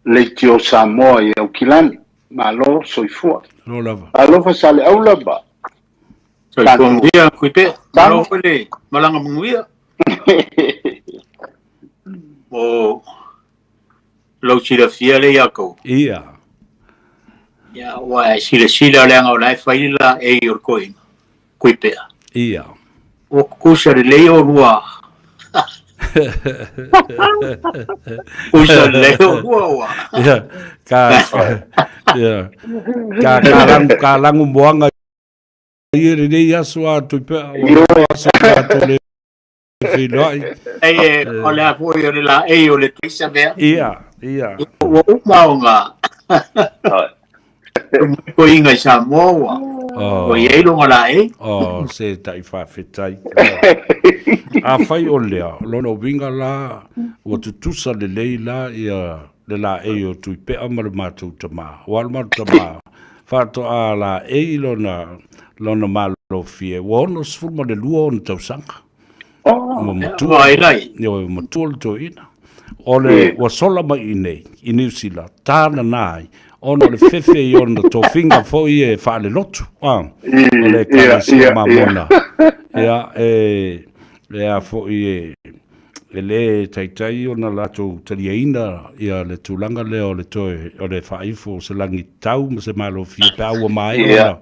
Leitio Samoa i Aukilani. Malo soifua. Malo lava. Alofa Saleaula ma Soifua manuia Tuipea. Malo foi le malaga manuia. O lou silafia lea ia kou. Ia. Ia, ua e silasila leaga o la e fai le laei o le toeaina, Tuipea. Ia. Ua tutusa lelei olua. Tutusa lelei olua ua. Ia, ka, ia, ka, ka langu, ka langu moanga ia lenei aso a Tuipea, ua aso tatou le feiloai. Ei, e, o le a foi o le laei o le tuisa mea. Ia, ia. Ua uma ona. Toeaina i Samoa ua Oh. ua i ai lona laei. Oh, se taʻi faafetai. Afai o lea, o lona uiga la, ua tutusa lelei la ia le laei o Tuipea ma le matou tama. Aua o le matou tama, faatoa laei lona, lona malofie, ua 62 ona tausaga. Oh, Ua matua, Ua ai. Ua matua le toeaina. O le, ua sola mai i inei, i Niu Sila, tānana ai, ona o le fefe i ona tofiga foi e faalelotu, a, o le Ekalesia Mamona. Ia, e, e a foi e, e lē taitai ona latou taliaina ia le tulaga lea o le toe, o le faaifo o se lagi tau ma se malofie pe a ua maea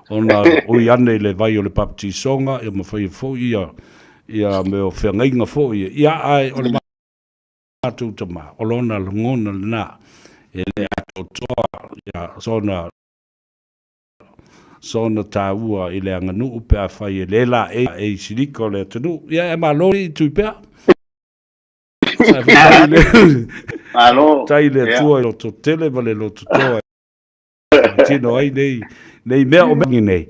ona, ona ui ane i le vai o le baptisoga, ia ma faia foi ia, ia mea o feagaiga foi ia, ae o le matou tama, o lona lagona lena, e le atoatoa ia sona, sona taua i le aganuu pe afai e le laei i silika o le atunuu. Ia e malo i Tuipea. Malo. Tai le Atua i loto tele ma le loto toa e tino ai nei, nei mea o mea nei.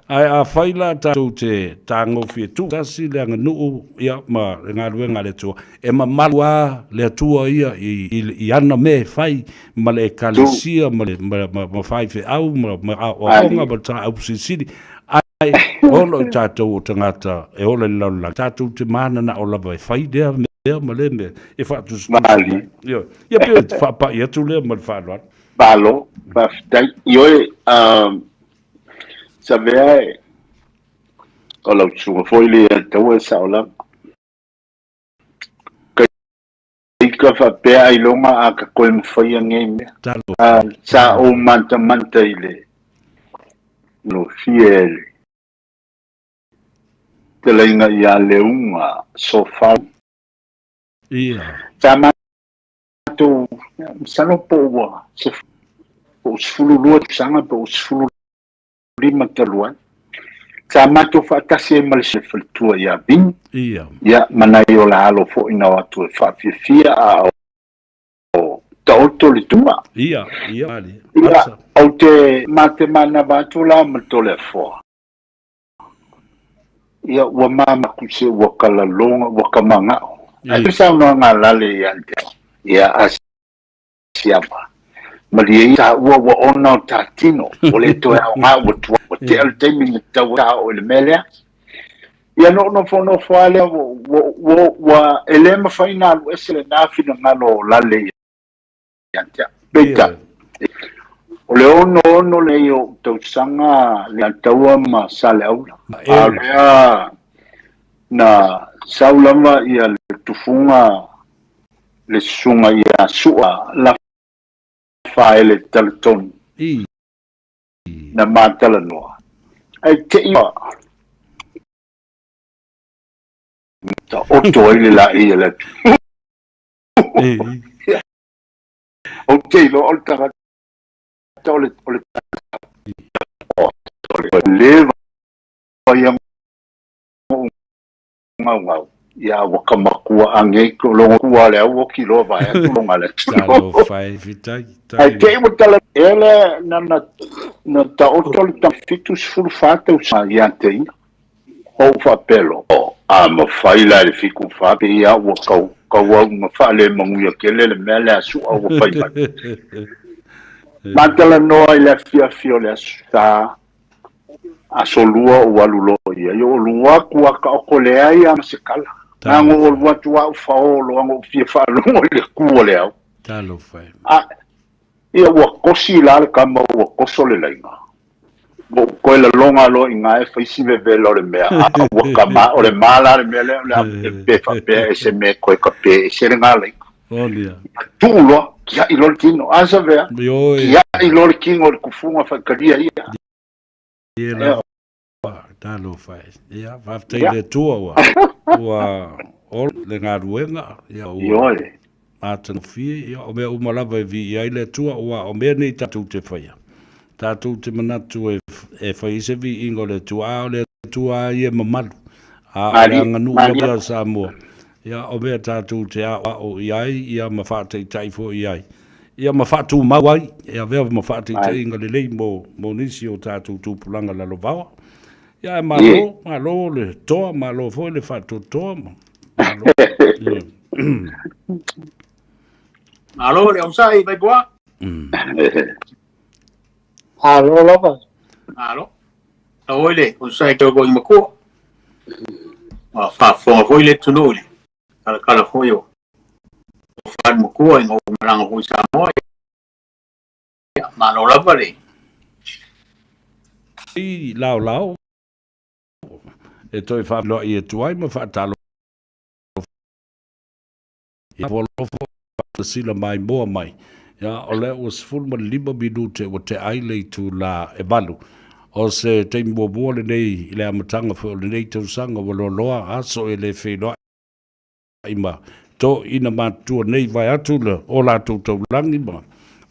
Ae afai la tatou te tagofie tuutasi le aganuu ia ma le galuega a le Atua, e mamalu lava le Atua ia i ana mea e fai ma le Ekalesia ma le ma faifeau ma aoaoga ma le Taupusilisili, ae ono i tatou o tagata e ola i le lalolagi, tatou te mananao lava e fai lea mea ma lea mea e faatusatusa. Ioe. Ia pei o le faapai atu lea ma le faaaloalo. Malo, faafetai. Ioe, Savea e, o lau susuga foi lea taua e sao lava. Kai ka faapea ailoga a ka koe mafaia nei mea. Sa ou mantamanta i le lofia e le telaiga ia Leunga Sofau. Ia. Sa matou, masalo po ua po o 12 tausaga po o 15 talu ai. Sa matou faatasi ai ma le faletua ia Vini. Ia. Ia, ma nai o la alo foi na o atu e faafiafia a o taoto le tuma. Ia, ia, ali. Ia, ou te ma te manava atu la ma Toleafoa. Ia, ua mamaku se ua kalaloga, ua kamagao. Ai le saunoaga a Lale ia te au. Ia, a siama. Malie ia taua ua ona o ta tino, ua le toe aoga ua tuai, ua tea le taimi na tatau ai ta oo i le mea lea. Ia na ou nofonofo lava lea, ua, ua, ua, ua, e le mafai ona alu ese lena finagalo o Lale ia te au. Peitai, o le 66 lenei o ou tausaga Leataua ma Saleaula. A o lea na sau lava ia le tufuga le susuga ia Sua Lafaele Talatonu na ma talanoa. Ae te i taoto ai le laei a le atunuu. Ou te iloa o le tagata o le o le leva ia gaugau ia ua ka makua ange ko longo kua le au oki loa vae atu longa le Talofa e fitai Ai te i ua tala e le na na na taoto le ta 74 tausaga ia te ia. Ou faapea loa, oh, a mafai la i le 74 pe ia ua kau kau au ma faale manuia tele le mea lea a Su'a ua fai mai. Ma talanoa i le afiafi o le aso Sa, aso Lua ou alu loa i ai, ou alu atu a taoto leai lava ma se tala. Na ngo alu atu au faolo anga fia faalogo i le ku o le au. Talofa e. A ia ua kosi la le kama ua koso le laina. Ua ou toe laloga loa i ina e fai si vevela o le mea, a ua kama o le mala le mea lea o le a pe faapea e se mea toe kape ese lena laina. Olia. Tuu loa, tiai loa le tino. A savea, Ioe. tiai loa le tino i le tufuga faitalia ia. Ie lava. Talofa e. Ia, faafetai i le Atua ua, ua ola le galuega, ia ua Ioe. matagofie, ia o mea uma lava e viia ai le Atua, aua o mea nei tatou te faia. Tatou te manatu e, e fai ai se viiga o le Atua, a o le Atua lava ia e mamalu, a o le aganuu lava ia a Samoa, ia o mea tatou te aoao i ai, ia ma faataitai foi i ai. Ia ma faatumau ai e avea ma faataitaiga lelei mo, mo nisi o tatou tupulaga lalovaoa. Ia ae malo, malo le toa, malo foi le faatoatoa ma malo. Ia. Malo le onosai Vaipoa. Malo lava. Malo. Lau oi le onosai tau koi makua. Ua faafofoga foi le atunuu i le kalakala foi o Falemakua ina ua malaga foi i Samoa. Ia, malo lava le. I laolao e toe faafeiloai atu ai ma faatalofa i alofa sila maimoa mai. Ia, o lea ua 15 minute ua tea ai le itula e 8. O se taimi muamua lenei i le amataga foi o lenei tausaga ua loaloa aso e le feiloai ma toeaiina matutua nei vaeatu le o latou taulagi ma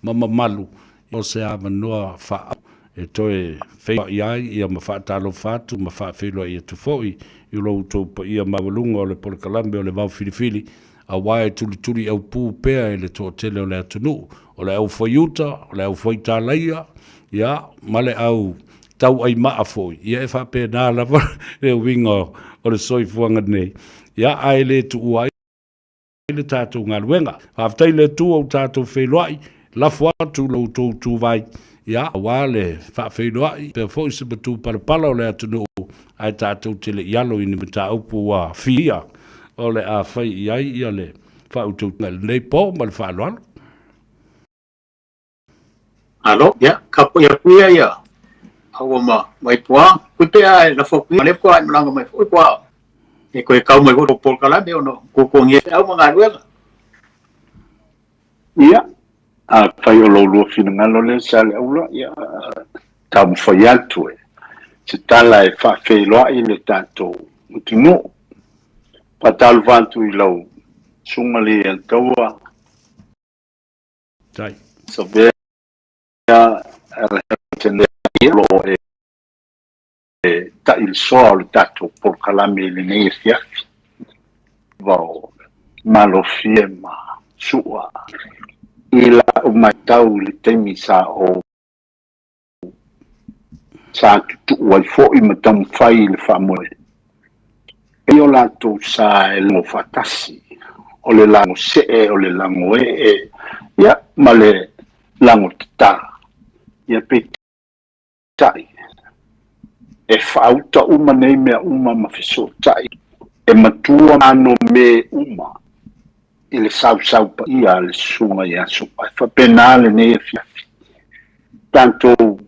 ma mamalu o se avanoa faauu e toe feiloai ai ia ma faatalofa atu ma faafeiloai atu foi i lo outou paia maualuga o le polokalame o le Vao Filifili aua e tulituli aupu pea e le toatele o le atunuu o le aufaiuta o le aufaitalaia ia ma le au tauaimaa foi, ia e faapena lava le uiga o le soifuaga nei, ia ae le tuua ai le tatou galuega. Faafetai i le Atua ua tatou feiloai, lafo atu lo outou tuvai, ia aua le faafeiloai pea foi se matupalapala o le atunuu, ae tatou te le i alo i ni mataupu ua fiia o le a fai i ai ia le faautautaga i lenei po ma le faaaloalo. Alo, ia, ka pui atu ia ia. Aua ma Vaipoa, kui pea e lafo atu ia, le koa e malanga mai foi koa. E koe kau mai foi polokalame ona kukuangia feau ma galuega. Ia, afai o lou lua finagalo lea Saleaula, ia, taumafai atu e se tala e faafeiloai le tatou atunuu. Faatalofa atu i lau susuga Leiataua. Tai. Savea o lo o e tailisoa o le tatou polokalame i lenei afiafi. Vao malofie ma sua i lau matau i le taimi sa ou sa tutuu ai foi ma taumafai i le faamoemoe. E o latou sa e lago faatasi, o le lago see, o le lago ee, ia, ma le lago tatā. Ia peitai, e faauta uma nei mea uma ma fesootai, e matua ano me uma i le sausau paia a le Susuga ia Su'a. E faapena lenei afiafi. Tatou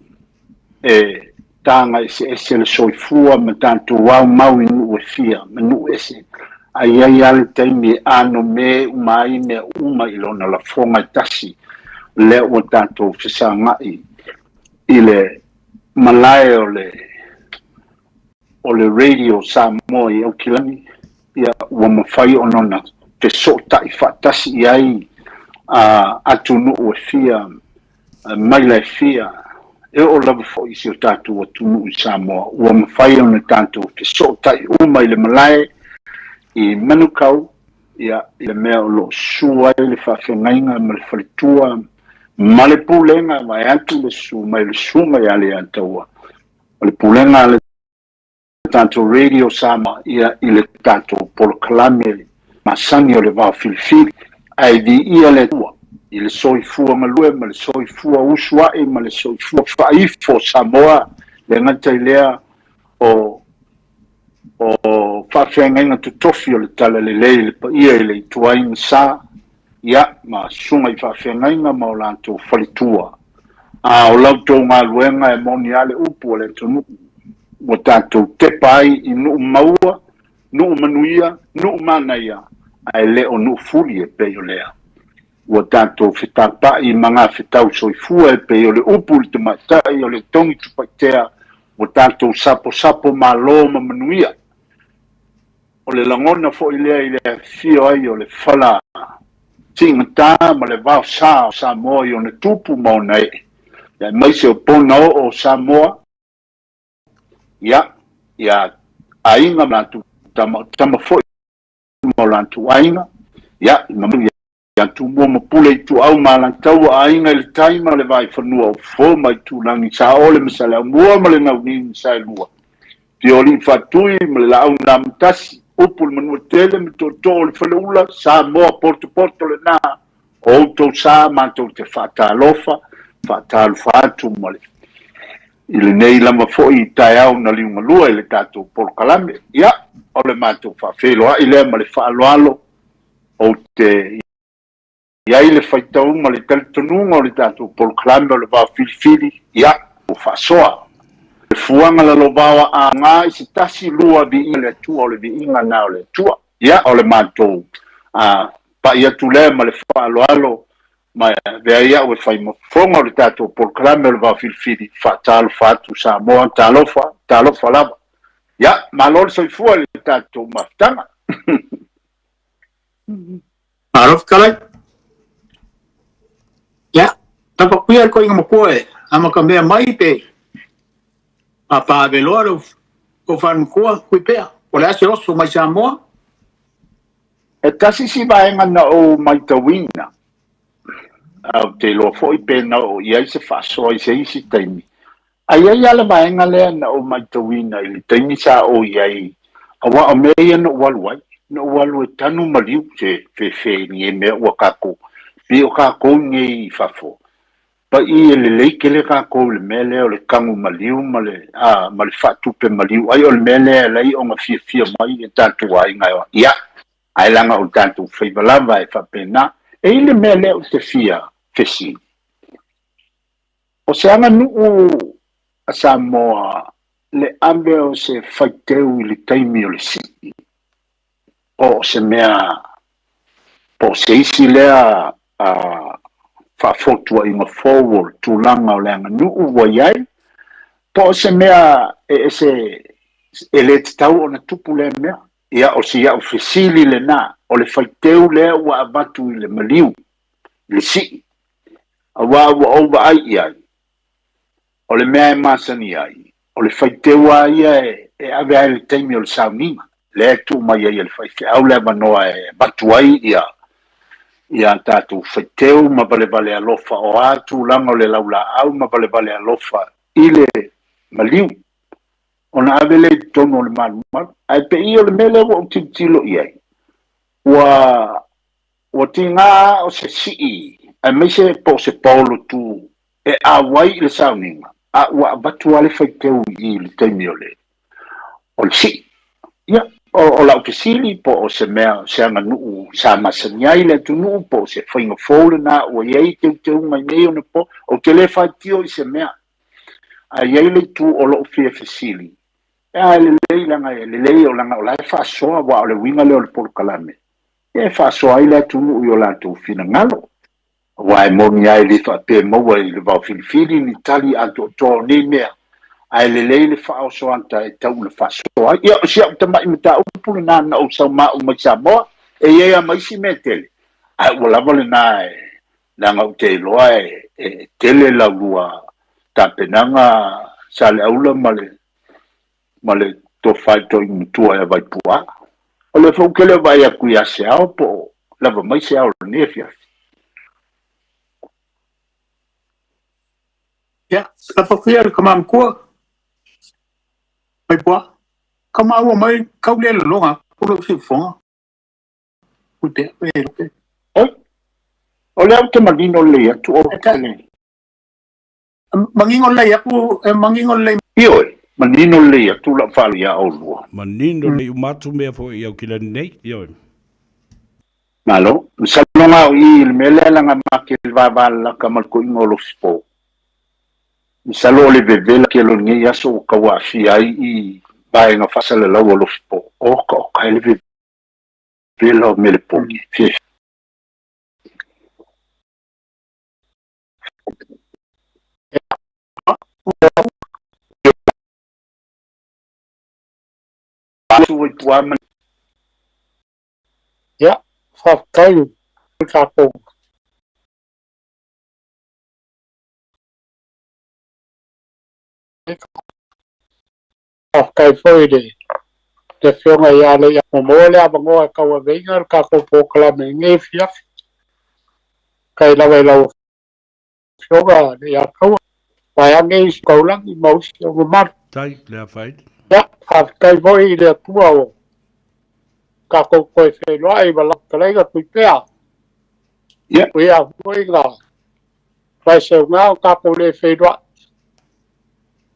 e taga eseese le soifua ma tatou aumau i nuu e fia ma nuu ese, a i ai lava le taimi e ano me uma ai mea uma i lona lafoga e tasi, lea ua tatou fesagai i le malae o le o le Radio Samoa i Aukilani, ia ua mafai ona na fesootai faatasi i ai atunuu e fia, maila e fia, e oo lava foi i si o tatou atunuu i Samoa, ua mafai ona tatou fesootai uma i le malae i Manukau, ia, i le mea o lo o susu ai le faafeagaiga ma le faletua ma le pulega, vaeatu le susu mai o le susuga ia Leiataua, o le pulega a le tatou Radio Samoa ia i le tatou polokalame masani o le Vao Filifili, ae viia le Atua i le soifua galue ma le soifua usu ae ma le soifua faaifo o Samoa, le gata i lea o O faafeagaiga totofi o le Talalelei i le paia i le ituaiga sa, ia, ma susuga i faafeagaiga ma o latou faletua. A o la outou galuega e moni lava le upu a le atunuu, ua tatou tepa ai i nuu maua, nuu manuia, nuu manaia, ae le o nuu fuli e pei o lea. Ua tatou fetapa'i ma gafetau soifua e pei o le upu i le tamaitai o le Togi Tupaitea, ua tatou saposapo malo ma manuia. O le lagona foi lea i le afifio ai o le fala siigata ma le vaosa o Samoa i ona tupu ma ona ee, aemaise o pona oo o Samoa, ia, ia aiga ma latou tama, o tama foi ma o latou aiga, ia, i mamalu ia Tumua ma Pule Ituau ma Alataua, Aiga i le Tai ma le Vaifanua, o Fofo ma Aitulagi, Saole ma Saleaaumua ma le Nauniu ma Saelua, Fiolii Faatui ma le Laau na Amotasi, Upu i le Manuatele ma Tootoo o le Faleula, Samoa potopoto lena, o outou sa matou te faatalofa, faatalofa atu ma le i lenei lava foi taeao na liugalua i le tatou polokalame. Ia, o le matou faafeiloai lea ma le faaaloalo. Ou te i ai le faitau ma le talitonuga o le tatou polokalame o le Vao Filifili, ia, ua faasoa. Le fuaga lalovaoa aoga i se tasi, lua, viiga le Atua, o le viiga lena o le Atua. Ia, o le matou pai atu lea ma le faaaloalo, ma e avea ai au e fai ma fofoga o le tatou polokalame o le Vao Filifili, faatalofa atu Samoa, talofa, talofa lava. Ia, malo le soifua i le tatou mafutaga. Malo fetalai. Ia, tapakuia le koiga matua e amata mea mai pe pāpā-aveloa lou tou faale-matua, kui pea, o le a se oso mai Samoa? E tasi si vaega na ou matauina, a ou te iloa foi pe na oo i ai se faasoa i se isi taimi, A i ai lava le vaega lea na ou matauina i le taimi sa ou i ai, aua o mea ia na ou alu ai, na ou alu e tanu maliu se fefe i lenei mea ua kākou, pei o kākou nei i fafo, paʻi e lelei tele kākou i le mea lea o le tanu maliu ma le, a, ma le faatupe maliu, ai o le mea lea e ala ai ona fiafia mai e tatou aiga e o, ia, ae leaga o tatou faiva lava e faapena. E i ai le mea lea ou te fia fesili, O se aganuu a Samoa le ave o se faiteu i le taimi o le sii, po o se mea, po o se isi lea faafotuaiga fou o le tulaga o le aganuu ua i ai, po o se mea e ese, e le tatau ona tupu lea mea. Ia, o si au fesili lena, o le faiteu lea ua avatu i le maliu, i le sii, Aua ua ou vaai i ai, o le mea e masani ai, o le faiteu lava ia e ave ai i le taimi o le sauniga, lea e tuu mai ai e le faifeau le avanoa e avatu ai ia ia tatou faiteu ma valevale alofa, o a tulaga o le laulaau ma valevale alofa i le maliu, ona ave lea i totonu o le malumalu. Ae pei o le mea lea ua ou tilotilo i ai, ua Ua tiga lava o se sii aemaise po o se paolotu e auai i le sauniga, a ua avatu lava le faiteu i i le taimi o le o le sii. Ia, o, o lau fesili po o se mea, se aganuu sa masani ai le atunuu, po o se faiga fou lena ua i ai teuteuga i nei ona po, ou te le faitio i se mea. Ae i ai le itu o lou fia fesili, e a e lelei leaga e lelei o leaga o la e faasoa aua o le uiga lea o le polokalame, e faasoa ai le atunuu i o latou finagalo. Aua e moni lava e le faapea maua i le vao filifili ni tali atoatoa o nei mea, ae lelei le faaoso ata e tau ina faasoa ai. Ia, o si au tamai mataupu lena na ou saumau mai Samoa, e i ai lava ma isi mea e tele, ae ua lava lena e, leaga ou te iloa e tele la ulua tapenaga Saleaula ma le ma le tofa i toeaina matua ia Vaipuaa. O lea foi ou te le vaai atu ia Seao po o lava mai Seao i lenei afiafi. Ia, lapa kuia le tama matua, Vaipuaa. Kau maua mai, kau le lologa aku lou siufofoga. Ui pea, e lope. Oi, o lea ou te manino lelei atu o E ka, manino lelei aku, e manino lelei. Ioe. Manino lelei atu lau faalogo ia oulua. Manino lelei uma atu mea foi i Aukilani nei. Ioe. Malo. Masalo na o i le mea lea leaga ma te vavalalata ma le toeaina o Lofipo. Masalo o le vevela tele o lenei aso ua tau aafia ai i vaega faasalalau o Lofipo. Oka oka e le vevela o Meleponi. Fiafia. Ia, faafetai i tatou. Faafetai foi i le Afioga ia Leia ua maua le avanoa e tauaveina le tatou polokalame i lenei afiafi. Faafetai lava i lau Afioga Leia Taua, vaeane isi taulagi ma usi o mamalu. Tai, le afaina. Ia, faafetai foi i le Atua ua tatou toe feiloai ma lau fetalaiga Tuipea. Ia. Ia foi na faiseuga o tatou le feiloai.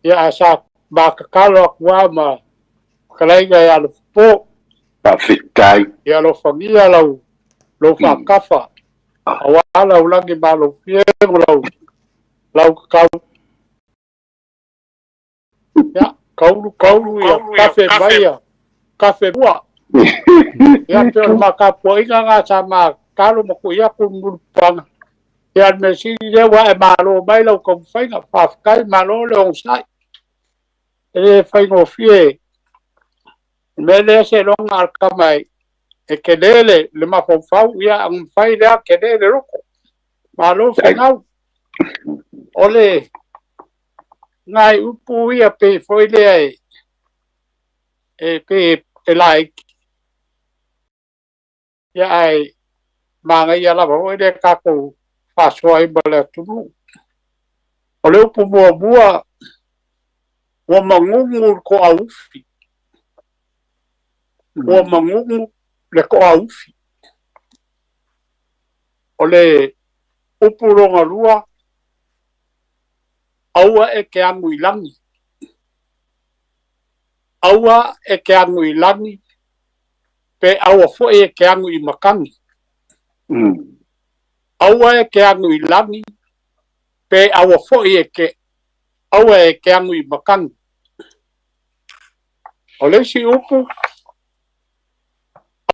Ia, ae sa ma tatalo atu lava ma fetalaiga ia Alofapo. Faafetai. Ia alofagia lau lou faatafa aua lau lagi malofie ma lau lau tatau. Ia, kaulu kaulu ia kafe mai ia kafe mua. Ia, pei o le ma tapuaiga lena sa ma tatalo ma tuu atu le mulipapaga. Ia, o le mea sili lea ua e malo mai lau taumafaiga, faafetai malo le onosai. E le faigofie le mea lea seiloga a le tama e tele le mafaufau, ia ona mafai lea tele le loto. Malo finau. O le nai upu ia pei foi lea e pei e laiti. Ia ae manaia lava foi lea tatou faasoa ai ma le atunuu. O le upu muamua, ua magugu le toaufi. Ua magugu le toaufi. O le upu lona lua, aua e te agu i lagi. Aua e te agu i lagi, pe aua foi e te agu i matagi. Aua e te agu i lagi, pe aua foi e te, aua e te agu i matagi. O le isi upu,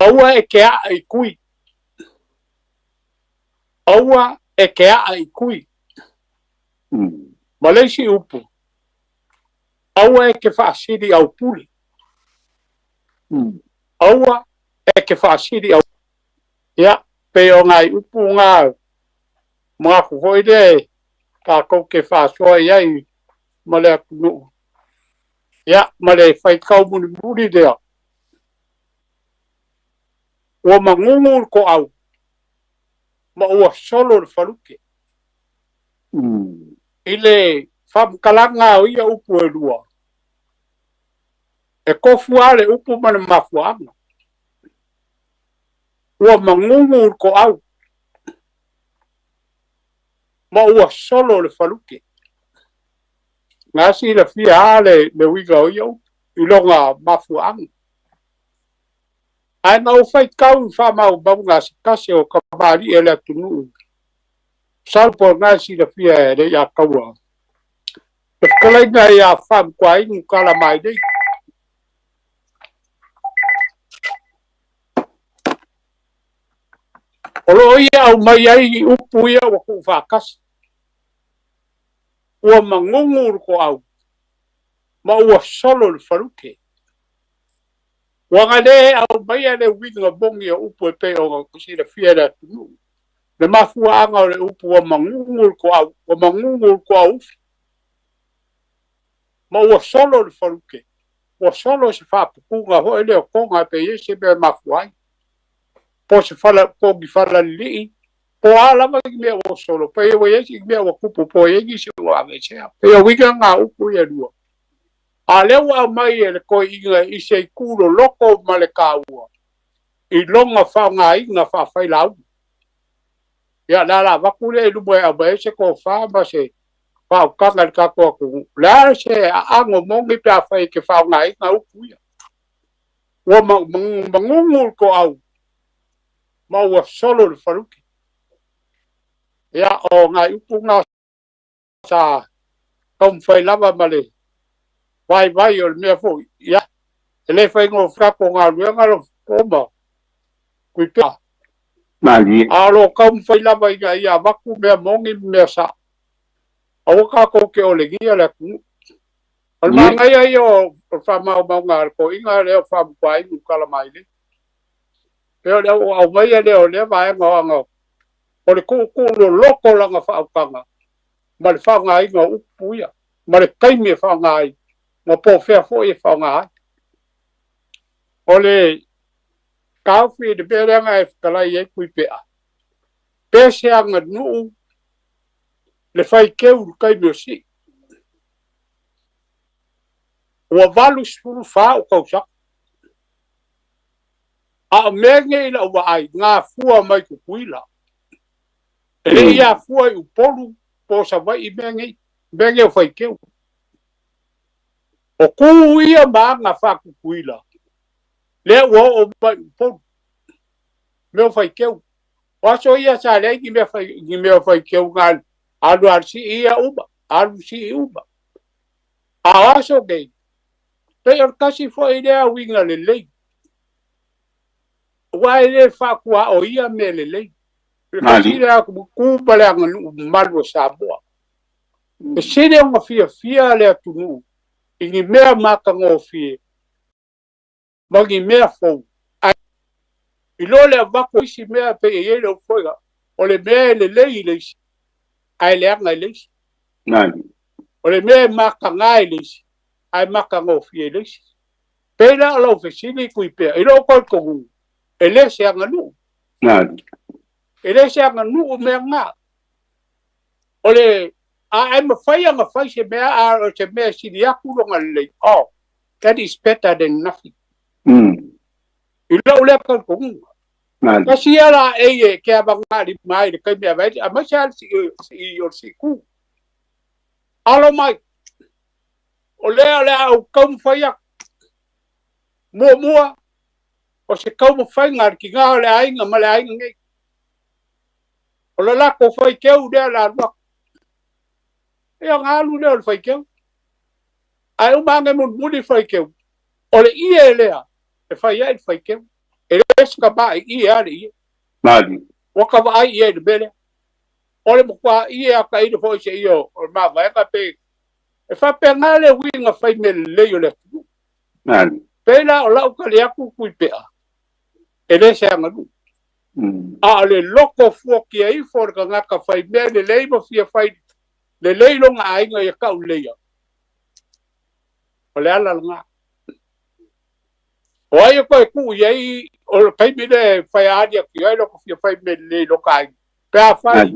aua e te aa i tui. Aua e te aa i tui. Ma le isi upu, aua e te faasili au pule. Aua e te faasili au. Ia, pei o nai upu na manatu foi lea e tatou te faasoa i ai ma le atunuu. Ia, ma le faitau mulimuli lea, ua magugu le toau ma ua solo le faluke. I le faamatalaga o ia upu e lua, e tofu lava le upu ma le mafuaaga. Ua magugu le toau ma ua solo le faluke. Na silafia lava le uiga o ia upu i lona mafuaaga. Ae na ou faitau i faamaumauga a se tasi o tamalii o le atunuu, masalo po o lena e silafia e le ia taua, le fetalaiga ia Faamutuainu Talamainei. O lo o ia aumai ai upu ia ua tuufaatasi. Ua magugu le toau ma ua solo le faluke. Ua na le aumaia le uiga moni o upu e pei ona silafia e le atunuu. Le mafuaaga o le upu ua magugu le toau, ua magugu le toaufi, ma ua solo le faluke, ua solo se faaputuga foi lea o toga e pei e se mea e mafua ai. Po se fala, po ni falalilii, po o a lava ni mea ua solo, pei ua i ai ni mea ua tupu, po o i ai nisi ua aveesea. Pei o uiga na o upu ia e lua. A lea ua aumai e le toeaina i se itu loloto ma le taua i lona faaaogaina faafailauga. Ia, o le a la avatu lea i luma e aumai ai se tofa ma se Faautaga i le tatou atunuu. O le a se aago moni pe afai e te faaaogaina upu ia? Ua manunu le toau ma ua solo le faluti. Ia, o nai upu na sa taumafai lava ma le vaivai o le mea foi. Ia, e le faigofie tatou galuega lo ma Tuipea. Malie. A o lo o taumafai lava ina ia avatu mea moni ma mea sao. Aua tatou te olegia le atunuu. O le manaia ia o le faamaumauga a le toeaina lea o Faamutuainu Kalamaile. Pei o le aumaia lea o lea vaega o aga o le tuutuu loloto o lana faautaga ma le faaaogaina o upu ia, ma le taimi e faaaoga ai, ma po o fea foi e faaaoga ai. O le taofi i le mea lea na e fetalai ai Tuipea, pe se aganuu le faiteu i le taimi o sii. Ua 84 ou tausaga. A o mea nei i lau vaai, gafua mai Tutuila. E le i afua i Upolu po o Savaii mea nei, mea nei o faiteu. O tu ia ma aga faa-Tutuila, lea ua oo mai i Upolu, mea o faiteu. O aso ia sa leai ni mea fai, ni mea o faiteu na alu alu sii ia uma, alu sii uma. A o aso nei, pei o le tasi foi lea uiga lelei. Aua e le faakuaoia mea lelei. Le tasi lea tu ma le aganuu mamalu o Samoa. E sili ona fiafia le atunuu i ni mea matagofie ma ni mea fou. Ae i lo le avatu o isi mea pei e i ai le upu foi, o le mea e lelei i le isi, ae leaga i le isi. O le mea e mataga i le isi, ae matagofie i le isi. Pei la o lau fesili Tuipea, i lou talitonuga, e le se aganuu. E le se aganuu mea na. O le, a e mafai ona fai se mea, a o se mea e sili atu lona lelei, oh, that is better than nothing. I lou lea talitonuga. Tasi ia la ei e ke avagalima ai le taimi e avea ai, aemaise lava le sii o le siitu. Alo mai, o lea o le a ou taumafai atu. Muamua, o se taumafaiga a le tina o le aiga ma le aiga nei. O le latou faiteu lea o le a alu atu. Ia ona alu lea o le faiteu. Ae uma ane mulimuli faiteu. O le ie lea e fai ai le faiteu. E le se tamai ie lava le ie. Ua ta vaai i ai i le mea lea. O le matua ie lava tailo foi se ia o le mavaega pe e faapena le uiga fai mea lelei o le atunuu. Pei la o lau tali atu Tuipea, e le se aganuu. A o le loto fuatia ifo o le tagata fai mea lelei ma fia fai lelei lona aiga ia tau leleia, o le ala lena. O ai e toe tuu i ai o le taimi lea e fai ali atu ai lota fia fai mea lelei i lota aiga. Pe afai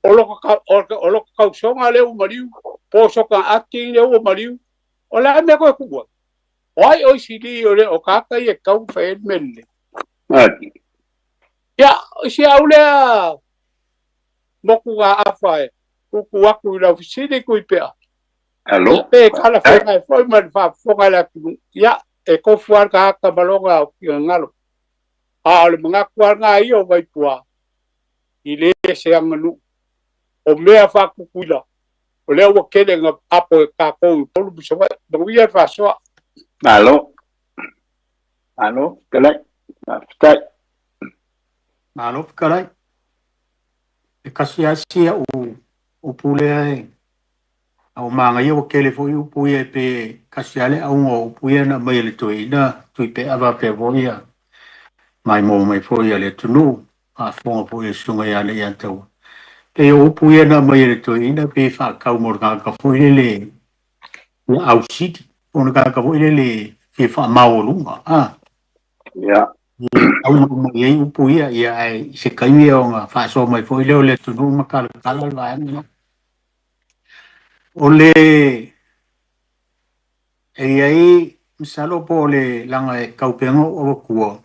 o lota tausoga lea ua maliu, po o sota ati lea ua maliu, o le a mea toe tuu ai? O ai o isi li o le o tagata ia e tatau ona fai ai le mea lelei. Ia, si au lea motugaafa e tuutuu atu i lau fesili Tuipea. Alo. Pe talafeagai foi ma le faafofoga a le atunuu. Ia, e tofu lava le tagata ma lona finagalo. A o le manatu lava lena ia o Vaipua, i le se aganuu. O mea faatutuila, o lea ua tele na apo e tatou i Upolu ma Savaii. Manuia le faasoa. Malo. Malo, fetalai. Faafetai. Malo, fetalai. E kasi lava si au upu lea e a ua manaia ua tele foi upu ia e pe kasi lava le auga o upu ia na aumai e le toeaina Tuipea faapea foi ia maimoa mai foi a le atunuu faafofoga foi a le susuga ia Leiataua. Pei o upu ia na aumai e le toeaina pe faatau mo le tagata foi lele ia ausili po o le tagata foi lele fia faamaualuga a. Ia. Auga mai ai upu ia, ia ae i se taimi ona faasoa mai foi lea o le atunuu ma talatala le vaega lea. O le e i ai masalo po o le leaga e tau pea ona ou avatua,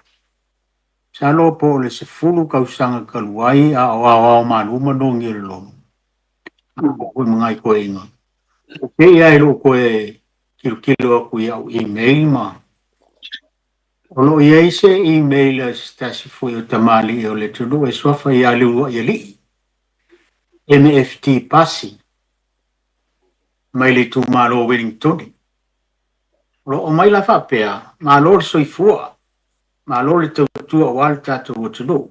masalo po o le 10 tausaga talu ai a o aoao malu ma nogi o le lono, a o foi ma nai toeaiina. O kēia i lou toe tilotilo atu i au email ma o lo o i ai se email a se tasi foi o tamalii o le atunuu e suafa ia Leuluaialii MFT Pasi mai le itumalo o Wellingtone. O lo o aumai la faapea, Malo le soifua, malo le tautua aua le tatou atunuu.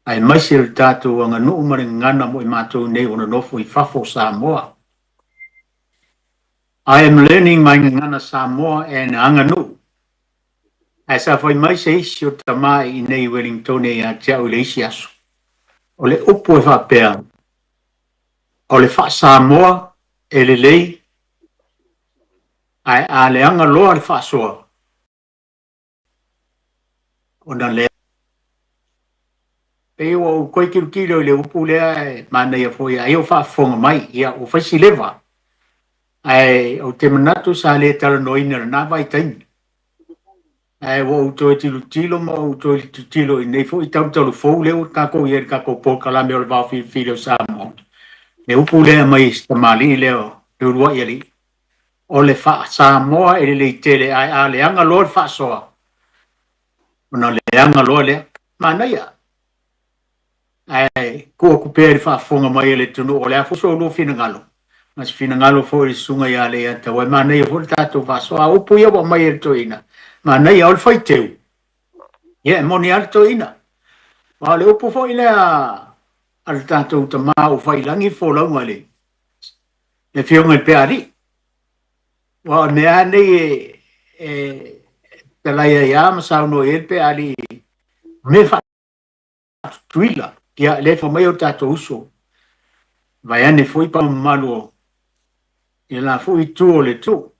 Aemaise o le tatou aganuu ma le gagana mo i matou nei ua nonofo i fafo o Samoa. I am learning my gagana Samoa and aganuu. Ae sa fai mai se isi o tama i inei i Wellingtone ia te au i le isi aso. O le upu e faapea, o le faa-Samoa e lelei, ae a leaga loa le faasoa, ona lea. Pei ua ou toe tilotilo i le upu lea e manaia foi ai o faafofoga mai, ia ua fai si leva. Ae ou te manatu sa le talanoaina i lena vaitaimi. Ae ua ou toe tilotilo ma ou toe tilotilo i nei foi talutalu fou lea ua tatou i ai i le tatou polokalame o le Vaofilifili o Samoa. Le upu lea e aumai e si tamalii lea o Leuluaialii, O le faa-Samoa e lelei tele ae a leaga loa le faasoa, ona leaga loa lea. Manaia. Ae tuu atu pea i le faafofoga mai a le atunuu, o le a foi so oulua finagalo, ma se finagalo foi i le susuga ia Leiataua, e manaia foi le tatou faasoa. A o upu ia ua aumai e le toeaina, manaia, o le faiteu, ia e moni lava le toeaina. Aua o le upu foi lea a le tatou tama ua fai i lagi le folauga i le le Afioga i le Peaalii. Aua o le mea lava nei e, e talai ai lava ma saunoa i ai le Peaalii, mea faatutuila. Ia, lea e fai mai o tatou uso, vaeane foi pa mamalu o i le la foi itu o le itu.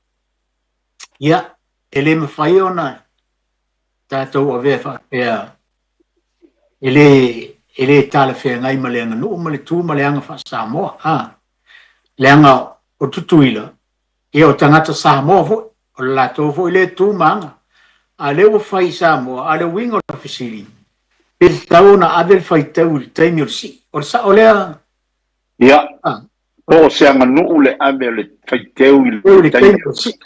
Ia, e le mafai ona tatou avea faapea e le, e le talafeagai ma le aganuu ma le tu ma le aga faa-Samoa. A, leaga o Tutuila, ia o tagata Samoa foi, o le latou foi lea tu ma aga. A o lea ua fai i Samoa, a o le uiga o le fesili, pe tatau ona ave le faitau i le taimi o le sii. O le sao lea? Ia, po o se aganuu le ave o le faiteu i le taimi o le sii.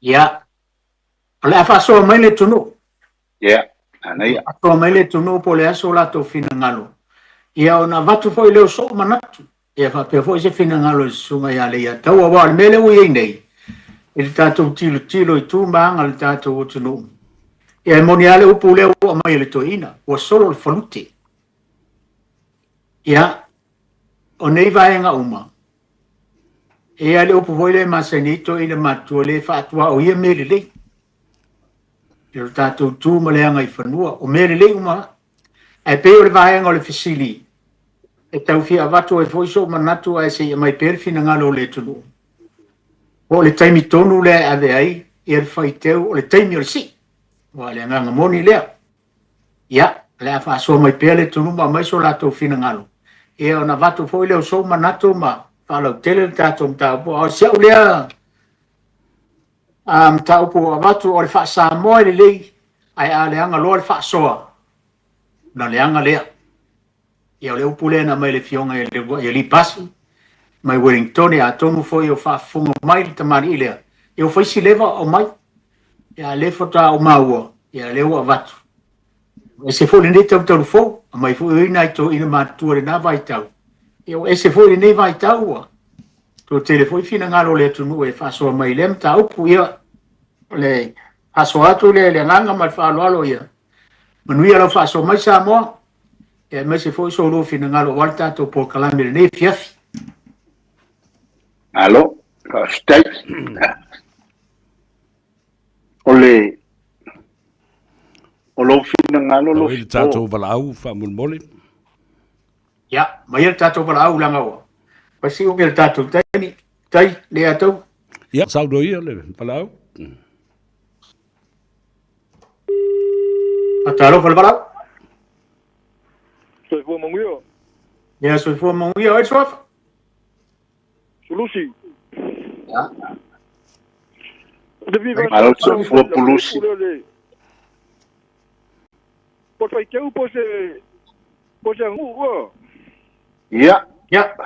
Ia, o le a faasoa mai le atunuu. Ia, manaia. Faasoa mai le atunuu po o le a so latou finagalo. Ia, ona avatu foi lea o sou manatu. Ia faapea foi se finagalo i le susuga ia Leiataua, aua o le mea lea ua i ai nei, i le tatou tilotilo i tu ma aga o le tatou atunuu, ia e moni lava le upu lea ua aumai e le toeaina, ua solo le falute. Ia, o nei vaega uma, e i ai le upu foi lea e masani ai toeaina matutua, le faatuaoia mea lelei. I lo tatou tu ma le agaifanua, o mea lelei uma lava. Ae pei o le vaega o le fesili e tau fia avatu ai foi sou manatu ae se i aumai pea le finagalo o le atunuu, po o le taimi tonu lea e ave ai ia le faiteu o le taimi o le sii. Aua o le agaga moni lea. Ia, o le a faasoa mai pea le atunuu ma aumai so latou finagalo, ia ona avatu foi lea o sou manatu ma faalautele le tatou mataupu. A o si au lea mataupu ua avatu, o le faa-Samoa e lelei, ae a leaga loa le faasoa, ona leaga lea. Ia, o le upu lea na aumai e le Afioga ia Lee Pasi mai Wellingtone, atonu foi o faafofoga mai le tamalii lea, ia ua fai si leva o aumai. Ia, a o lea faatoa ou maua, ia, lea ua avatu. Ua ese foi lenei talutalu fou, aumai foi o i nai toeaiina matutua i lena vaitau. Ia, ua ese foi lenei vaitau, ua toatele foi finagalo o le atunuu e faasoa mai i lea mataupu. Ia, o le faasoa atu lea i le agaga ma le faaaloalo, ia manuia lau faasoa mai Samoa, ia aemaise foi so oulua finagalo aua le tatou polokalame i lenei afiafi. Malo, faafetai. O le o lou finagalo lo le tatou valaau faamolemole. Ia, mai le tatou valaau leaga ua pasi umi le tatou taimi, tai le atou. Ia, saunoa ia le valaau. Faatalofa le valaau. Soifua manuia. Ia, soifua manuia. Oi, Suafa. Sulusi. Ia. Malo soifua Pulusi. Po faiteu po se po se aganuu ua. Ia. Ia.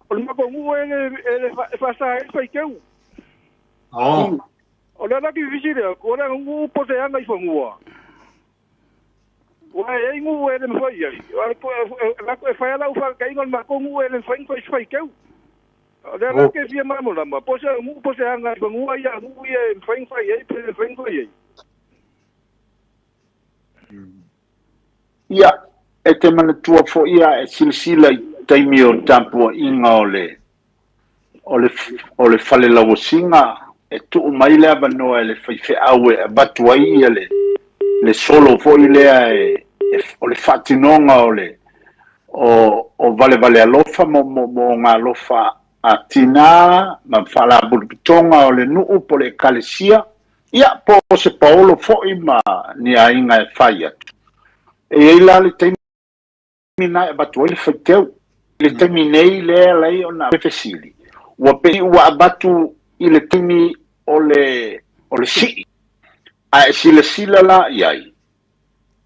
O le matou e le e faasa ai le faiteu. Oh. O le ala ki fesili atu, o le aganuu po o se aga i fanua. Ua e ai nuu e le mafai ai. E fai lava lau faataitaiga o le matou nuu e le mafai ona fai se faiteu. O le ala ke fia malamalama, po o se aganuu po o se aga i fanua ia nuu ia e mafai ona fai ai pe le mafai ona fai ai. Ia, e te manatua foi a e silasila i taimi o tapuaiga o le o le fale lauasiga, e tuu mai le avanoa e le faifeau e avatu ai ia le le solo foi lea e o le faatinoga o le o valevale alofa mo mo alofa a tina ma faalapotopotoga o le nuu po le ekalesia, ia po o se paolo foi ma ni aiga e fai atu. E i ai la le taimi na e avatu ai le faiteu. I le taimi nei lea e ala ai ona fesili, ua pei ua avatu i le taimi o le o le sii, a e silasila la i ai,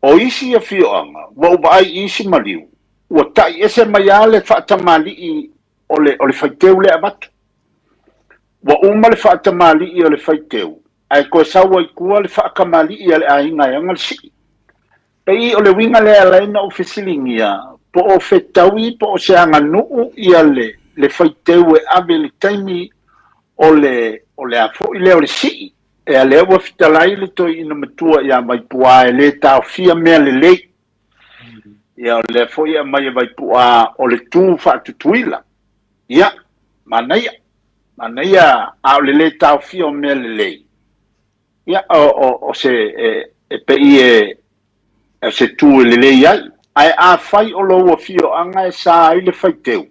o isi afioaga ua ou vaai i isi maliu, ua tai ese mai lava le faatamalii o le o le faiteu lea e avatu. Ua uma le faatamalii o le faiteu, ae toe sau ai tua le faatamalii a le aiga e ana le sii. Pei o le uiga lea e ala ai ona ou fesiligia, po o fetaui po o se aganuu ia le le faiteu e ave i le taimi o le o le a foi lea o le sii. Ea lea ua fetalai le toeaina matua ia Vaipuā e le taofia mea lelei. Ia o lea foi e aumai e Vaipuā o le tu faatutuila. Ia, manaia, manaia a o le le taofia o mea lelei. Ia, o se, e pei e, o se tu e lelei ai. Ae afai o lou afioaga e sa ai le faiteu,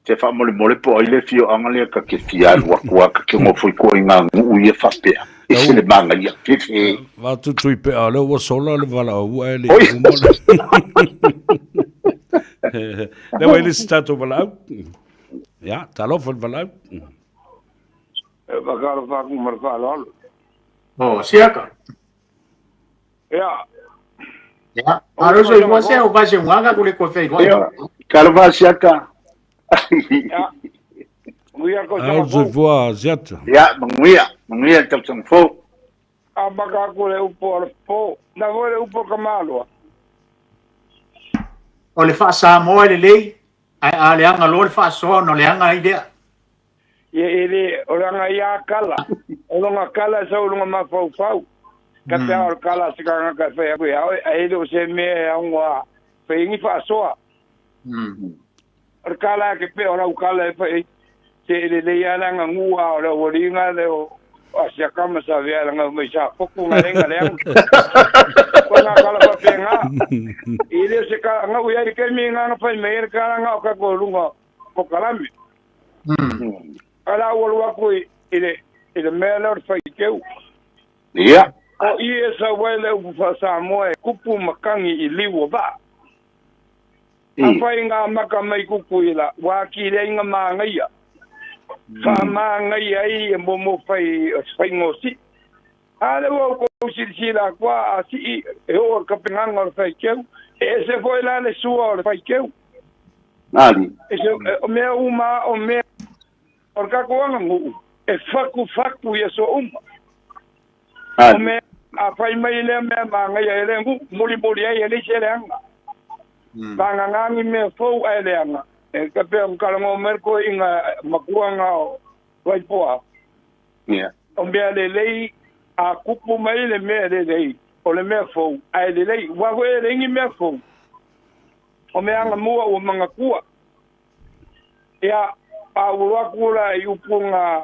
te faamolemole po o ai le afioaga lea ta te fia alu atu a ta te nofo i koe i ngā nuu ia faapea. Ese le manaia, fefe. Vaatutui pea, lea ua sola le valaau ae le i uma le. Lea ua i le isi tatou valaau. Ia, talofa i le valaau. E faatalofa atu ma le faaaloalo. Oh, siaka. Ia. Ia, alo so i se o vai se ungaga ku le ko fei roi. Ia, talofa siaka. Ia. Manuia ko Alo so i siata. Ia, manuia, manuia le tausaga fou. A maka aku le upu o le po. Na foi le upu o ka maloa. O le faasamoa e lelei, ae a leaga loa le faasoa ona leaga ai lea. Ia e le, o le aga ia kala. O longa kala e sau i luga mafaufau. Ka pe a o le kala a se kangaka e fai aku ia oe, ae le o se mea e aoga fai ni faasoa. O le kala ke pe o lau kala e fai se e lelei a le aganuu a o le aualiiga le o Asiaka ma Savea langa mai sa poku nga lenga le anga. Ko ngā kala faapena. I le o se kala ngau ia i kaimi ngā nga fai mai le kala nga o ka ko lunga o kalame. Ala ua alu aku i le i le mea lea o le faiteu. Ia. O i e sau ai le upu faa-Samoa e kupu makagi i liu o vaa. Afai ngā maka mai Kukuila, ua akili ai ngā māngaia. Faamāngaia ai e momo fai faiga o sii. A lea ua outou silasila atu a sii e oo i le kapegaga o le faiteu, e ese foi la le sua o le faiteu. Ali. E se, o mea uma o mea o le tatou aganuu e fatufatu i aso uma. O Ali. mea a fai mai lea mea māngaia e le nuu, mulimuli ai e leai se leaga. Vagana ni mea fou ae leaga. E ka pea o talanoa mai le toeaina matua na o Vaipoa. Ia. O mea lelei a kupu mai le mea lelei, o le mea fou, ae lelei. Ua foi e leai ni mea fou. O mea agamua ua manatua. Ia, a ua alu atu la i upu na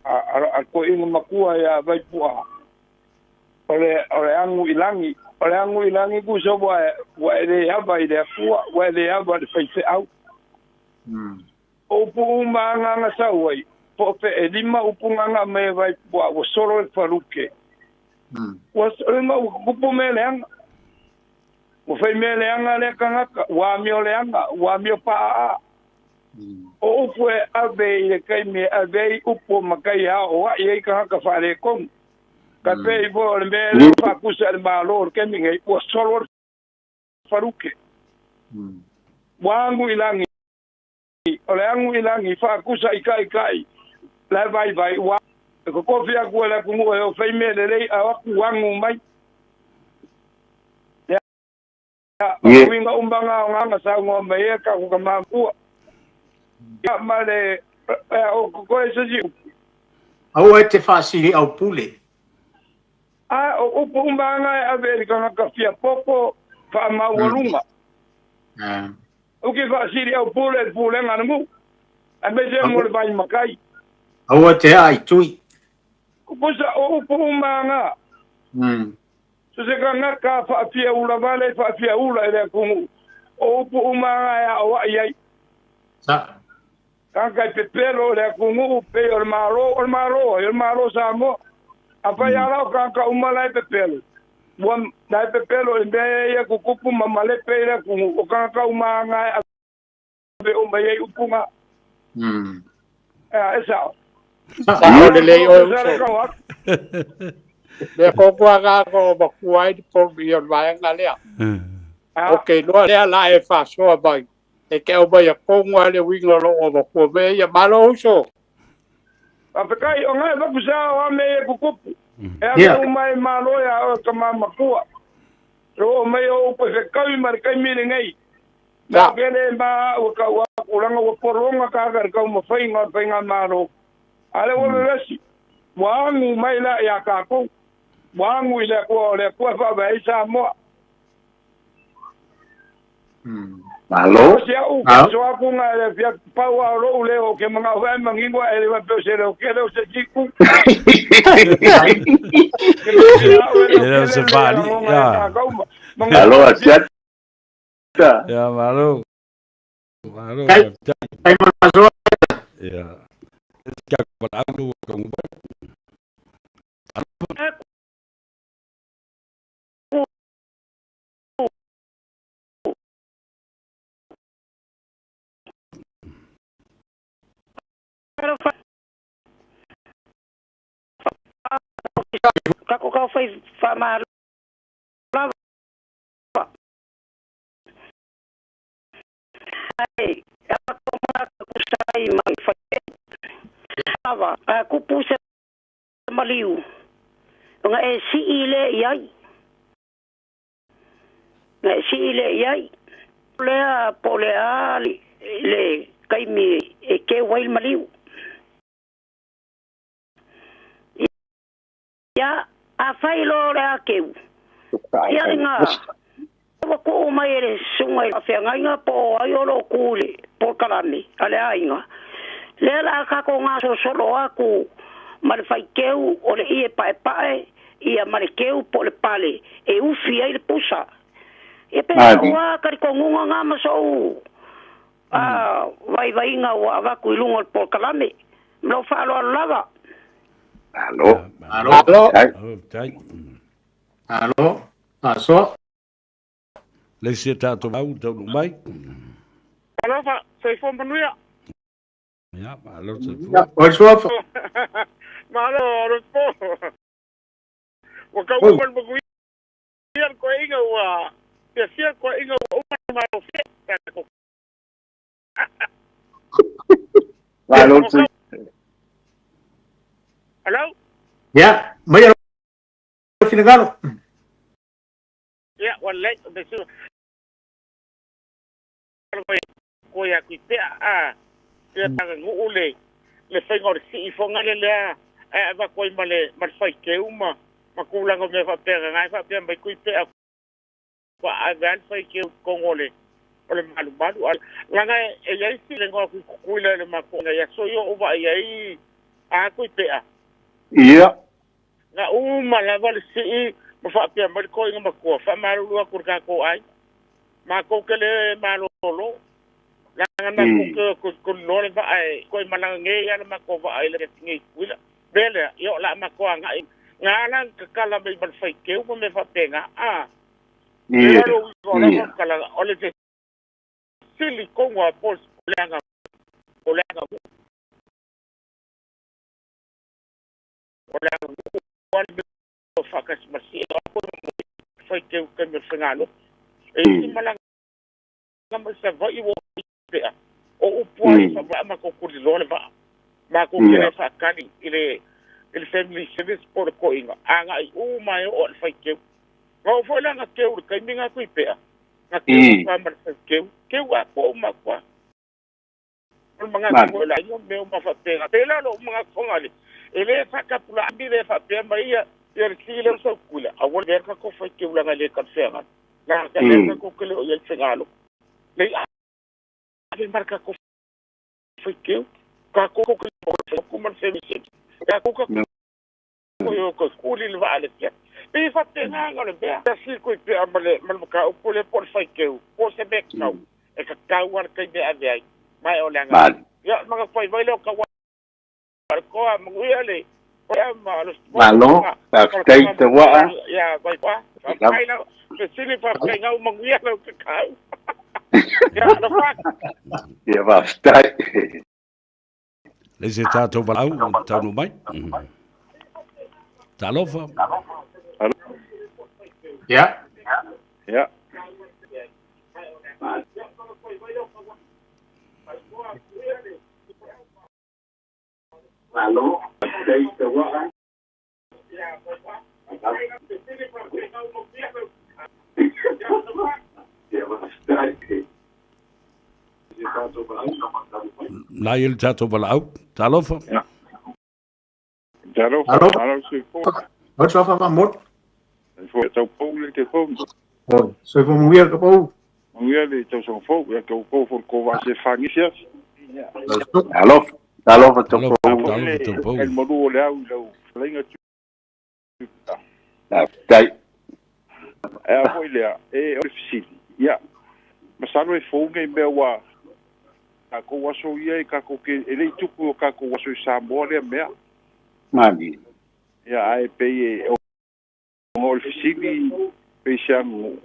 a toeaina matua ia Vaipu'a, o le o le agu i lagi. O le agu i lagi tusa ua ua e le ava i le Atua, ua e le ava i le faifeau. O upu uma lava na sau ai, po o pe e lima upu na na aumai e Vaipu'a ua solo le faluke. Ua solo ua tupu mea leaga. Ua fai mea leaga lea tagata, ua amio leaga, ua amio paaa. O upu e ave i le taimi e ave ai upu o matai e aoai ai tagata faaletonu. Ka pei foi o le mea lea ua faakusa e le Malo i le taimi nei, ua solo le faluke. Ua agu i lagi, o le agu i lagi faakusa i kaʻikaʻi la e vaivai ua e kokofi aku e le atunuu e oo fai mea lelei ae o atu agu mai. Ia, o le uiga uma na o na saunoa mai ai tatou tama matua. Ia, ma le o totoe se isi upu. Aua e te faasiliaupule. A o upu uma na e ave i le tagata fia poto faamaualuga. Uki faasiliaupule i le pulega a le nuu, aemaise mo le vai matai. Aua e te aaitui. Kusa o upu uma na. So se tagata faafiaula vale faafiaula i le atunuu, o upu uma na e aoai ai. Sa. Tagata e pepelo i le atunuu pei o le Malo, o le Malo ai, o le Malo Samoa. Afai lava la o tagata uma la e pepelo, ua la e pepelo i mea ia tutupu ma malepe i le atunuu, o tagata uma na e ave uma i ai upu na. E sao. Sao lelei oe uso. Mea kōkua ngā ko makua ai ni polu i o le vaega lea. O ke iloa lea la e faasoa mai. E ke au mai a kongo a le uiga o loo makua mea ia. Malo uso. Faafetai, o ngai vaku sa o a mea ia tutupu. E ave uma e malo ia oe tama matua. Lo o mai o upu e fekaui ma le taimi lenei. Na kele ma ua tau atu langa ua pologa tagata i le taumafaiga o le faigamalo. A le ua vevesi, ua agu mai la ia tatou. Ua agu i le Atua, o le Atua e faavae ai Samoa. Malo. O si au faasoa atu na e le fia pau a o lou leo ou te manao foi ae manino ae le faapea o se leo tele o se siku. E le o se faali. Malo asiata. Ia, malo. Malo. Kai mo faasoa. Ia. Kia walaau ua kaungu mai. Kako kau fai wha lava. Ai, ako mga kusai mai whai. Lava, a kupu se maliu. Nga e si ile iai. Nga e si ile iai. Lea po le a le kaimi e ke wai maliu. Ia, a whai lo le a keu. Ia ngā, ua kuu mai e le sunga i wheangainga po ai o lo kule, po kalame, a le ainga. Lea la kako ngā sosolo aku, ma le whaikeu o le ie pae pae, ia ma le keu po le pale, e ufi ai le pusa. Ia pe ua kari kongunga ngā maso a vaivainga ua avaku i luga o le polokalame. Ma lou faaaloalo lava. Malo. Malo. Malo. Faafetai. Malo. Faasoa. Le isi e tatou au taunuu mai. Alofa, soifua manuia. Ia, malo soifua. Oi suafa. Malo, alofa. Ua kau uma le manuia le koaiga ua fiafia le koaiga ua uma le malofie. Malo. Hello? Ia, mai alo finagalo. Ia, ua lelei, o mea ko ia kui pea a ia tanga nuu le le faiga o le sii foga le lea e avatu ai ma le faikeu ma tulaga o mea faapea na e faapea mai kui pea ua ave ai le faikeu i totonu o le malumalu. Laga e iai si le goa kui kukuila i le mafuaaga i aso ia o vaai ai a kui pea. Ia. Na uma lava le sii ma faapea mai le koiga matua faamalulu atu i le tatou ai. Matou te le malolo. Laga matou te koniloa le vaa e koe malaga nei ia le matou vaa i le nei kuila. Mea lea, ia o le a matou agai. Nga ala tatala mai ma le faikeu ma mea faapena. A. Ia. Ia. O le fesili tonu a Paul o le aga o le aga o le aga o le mea faatasi ma le sii o faikeu taimi o le faigalotu. E isi malaga mai Savaii ua oo i Pea. O upu lava ia faavae matou tuliloa le vaa. Matou te le faatali i le i le family service po o le toeaina, agai uma e oo i le faiteu. Na oo foi la na teu i le taimi na Tuipea, na teu atu lava ma le faiteu, teu atoa uma atu lava. O le manatu foi o le aiga ma mea uma faapena. Pei la o lou manatu Fogaale, e le faatapulaa le faapea mai ia ia le sii lea o Sautuila, aua le avea le tatou faiteu leaga e le talafeagai. Leaga lea tatou te le o i ai i le faigalotu. Leai ave ma le tatou faiteu, tatou te le o ma le family tatou te kuli le vaa le fia. Pei e faapena na o le mea. Tasi koe pea ma le mataupu lea po o le faiteu, po o se mea tatau, e tatau lava le taimi e ave ai, ma e o le agaga. Ia, o le manatu vaivai lea o tau a le toa, manuia le Malo, faafetai Tauaa. Ia, vai pa. Faafetai lau fesili, faafetai gau, manuia lau tatau. Ia, alofa. Ia, faafetai. Le se tatou valaau taunuu mai. Talofa. Ia. Ia. Na ia le tatou valaau. Talofa. Talofa. Alo soifua. Alo soifua faamolemole. Soifua tau pau le telefoni. Oi, soifua manuia ka pau. Manuia le tausaga fou, ia ke kou fo ko va se fangi sia. Alofa. Talofa tau pau. Talofa tau pau. El malu o le au i lau falainga tu. Faafetai. E a foi lea, e o le fesili. Ia, masalo e fou nei mea ua tatou aso ia e tatou te, e le i tupu i o tatou aso i Samoa lea mea. Malie. Ia, ae pei e, ona o le fesili pei se aganuu.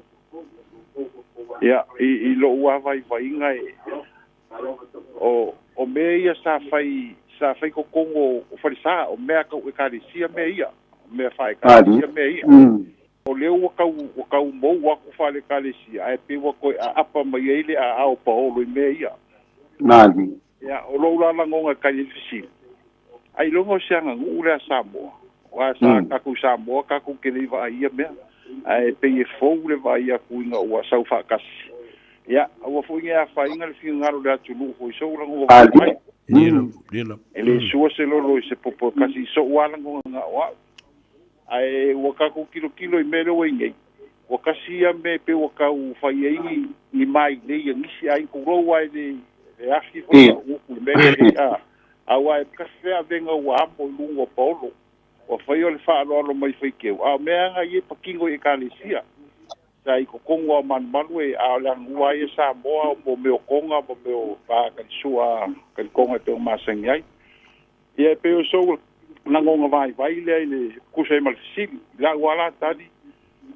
Ia, i, i lou lava vaivaiga e, o, o mea ia sa fai, sa fai totonu o, o falesa, o mea tau ekalesia mea ia, o mea faaekalesia mea ia. O lea ua tau, ua tau mou atu faale-ekalesia, ae pei ua toe aapa mai ai le aao paolo i mea ia. Malie. Ia, o lou la lagona e tali ai le fesili, ailoga o se aganuu lea a Samoa, aua sa tatou i Samoa tatou te le i vaai i ia mea, ae pei e fou le vaai atu ina ua sau faatasi. Ia, aua foi ne i afaina le finagalo o le atunuu foi i sou lagona vaivai. E le sua se lolo i se popo e kasi i sou lava lagona na o au. Ae ua tatou tilotilo i mea lea ua i nei, ua kasi ia mea pei ua tau fai ai ni, ni mailei a nisi aiga, tulou lava i le, le afi foi ma upu i le mea lenei, a, aua e kasi fea avega ua amo i luga o paolo, ua fai o le faaaloalo mai faiteu, a o mea lava na ia e patino i Ekalesia, sa i totonu lava o malumalu e, a o le aganuu lava ia Samoa mo mea o Toga ma mea o va kalisua kalikoga e pei ona masani ai. Ia e pei o sou lagona vaivai lea i le tusa ai ma le fesili. I lau lava la tali,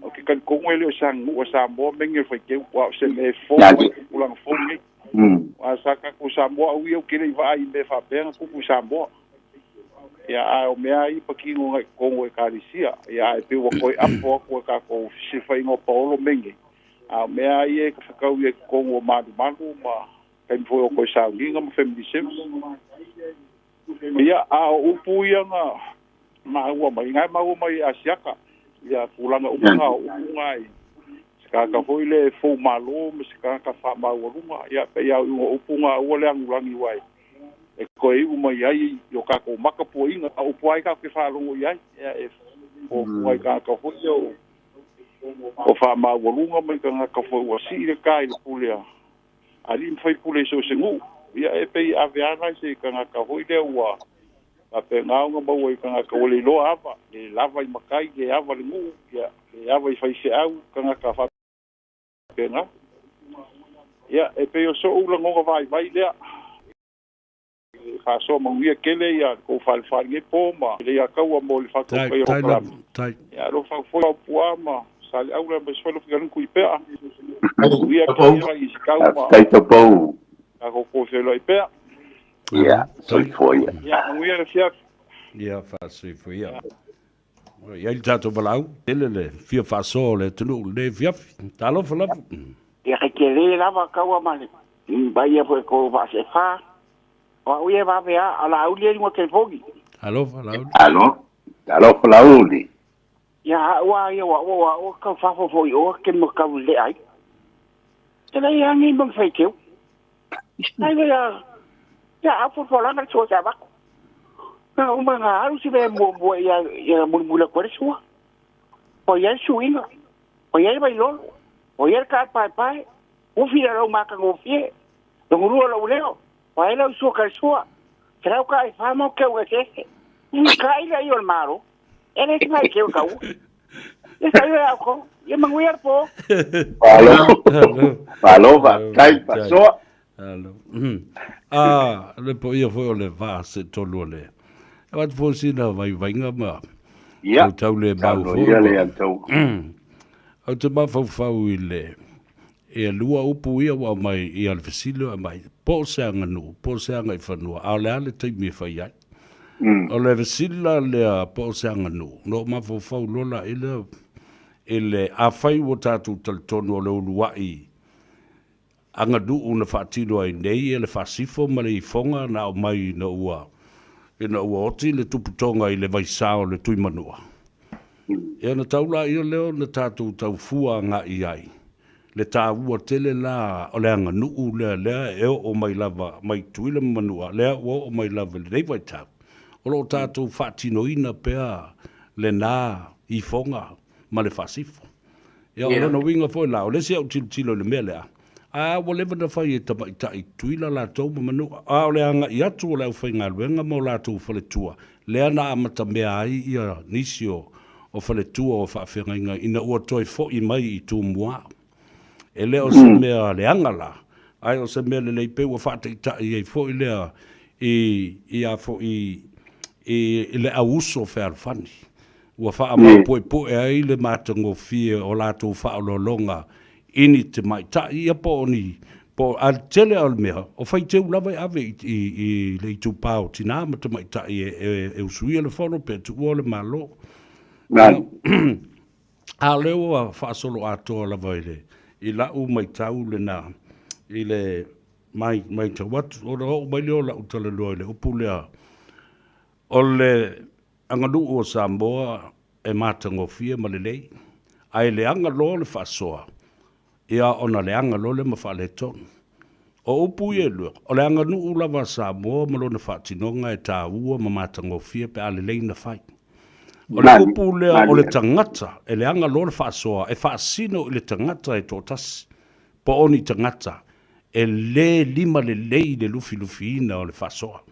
ou te talitonu e le o se aganuu a Samoa mea nei o le faiteu, aua o se mea e fou mai i tupulaga fou nei. Aua sa tatou Samoa, au ia ou te le i vaai i mea faapea na tupu i Samoa. Ia, a o mea lava ia e patino agai i totonu o Ekalesia. Ia, ae pei ua toe apo atu e tatou fesilafaiga o paolo mea nei, a o mea lava ia e tafekau i totonu o malumalu ma taimi foi o toe sauniga ma family service. Ia, a o upu ia na maua mai, na e maua mai e Asiata, ia tulaga uma na o upu na i se tagata foi lea e fou malo ma se tagata faamaualuga, ia pei lava o iuga o upu na aua le anulagi aua e toe iu mai ai i o tatou maka puaiga, a o upu lava ia tatou te faalogo i ai, ia e fuafua i tagata foi ia o faamaualuga ma i tagata foi ua sii le ta i le pule a alii ma faipule i so o se nuu, ia e pei e ave lava la i se tagata foi lea ua faapena ona maua i tagata ua le iloa ava, le lava i matai, le ava i le nuu, ia, le ava i faifeau, tagata faapena. Ia, e pei o sou lagona vaivai lea. E faasoa manuia tele ia le tou falefa i lenei po ma le ia taua mo le faataufaia o polokalame. Ia alofa foi Laupua ma Saleaula aemaise foi Lofigalini Tuipea. Manuia tele i Sikau ma Faafetai Topou. tatou toe feiloai pea. Ia, soifua ia. Ia, manuia le afiafi. Ia, faasoifua ia. E i ai le tatou valaau, tele le fia faasoa o le atunuu i lenei afiafi. Talofa lava. Ia, Tele lava kaua ma le vaia foi ko vaasefa. O a'u ia e vave a a Laauli e luga telefoni. Alofa Laauli. Alo, talofa Laauli. Ia a'u a ia ua ua a'u tau fafo foi i o ke ma tau lelea ai. E leai a nei ma faiteu. Ai le ia a fuafualaga le sua sa avatu. Na uma na alu si mea muamua ia ia mulimuli atu ai le sua. Ua i ai le suiga, ua i ai le vailolo, ua i ai le taapaepae, ufi le lau matagofie, logolua lou leo, ua ai lau sua talisua, selau taaifa ma ou teu eseese. Ui kai le ia o le Malo, e le se faiteu e taua. Ia saio e outou, ia manuia le po. Malo, malo faafetai faasoa. Alo. A, le paia foi o le vaa seetolu o le avatu foi sina vaivaiga ma Ia, tau le mau saunoa foi. ia le Atua. Ou te mafaufau i le e lua upu ia ua aumai ia le fesili ua aumai, po o se aganuu, po o se agaifanua, a o le a le taimi e fai ai? O le fesili la lea po o se aganuu, na ou mafaufau loa la i le, i le afai ua tatou talitonu o le uluai aganuu na faatino ai nei e le faasifo ma le ifoga na aumai ina ua ina ua oti le tuputoga i le vaisā o le Tuimanua. Ia ona tau laia lea ona tatou tau fua agai ai le taua tele la o le aganuu lea lea e oo mai lava mai Tutuila ma Manua lea ua oo mai lava i lenei vaitau o lo o tatou faatinoina pea lena ifoga ma le faasifo. Ia, o lona uiga foi la, o le isi au tilotilo i le mea lea, a ua leva ona fai e tamaitai Tutuila latou ma Manua, a o le agai atu o le aufaigaluega ma o latou faletua, lea na amatamea ai ia nisi o faletua o faafeagaiga ina ua toe foi mai i Tumua. E le o se mea leaga la, ae o se mea lelei pei ua faataitai ai foi lea i, i a foi, i le au uso fealofani. Ua faamaupuepue ai le matagofie o latou faaoloologa i ni tamaitai, ia po o ni, po o, a tele o le mea, o faiteu lava e ave i, i, i le itupa o tinā ma tamaitai e, e, e usuia le fono pe tuua le Malo. A o lea ua faasolo atoa lava i le, i lau maitau lena, i le mai, maitau atu, ona oo mai lea o lau talanoa i le upu lea, o le aganuu o Samoa e matagofie ma lelei, ae leaga loa le faasoa, ia ona leaga loa lea ma faaletonu. O upu ia e lua, o le aganuu lava a Samoa ma lona faatinoga e taua ma matagofie pe a lelei na fai. O le upu lea o le tagata e leaga loa le faasoa e faasino i le tagata e toatasi, po o ni tagata e le lima lelei i le lufilufiina o le faasoa.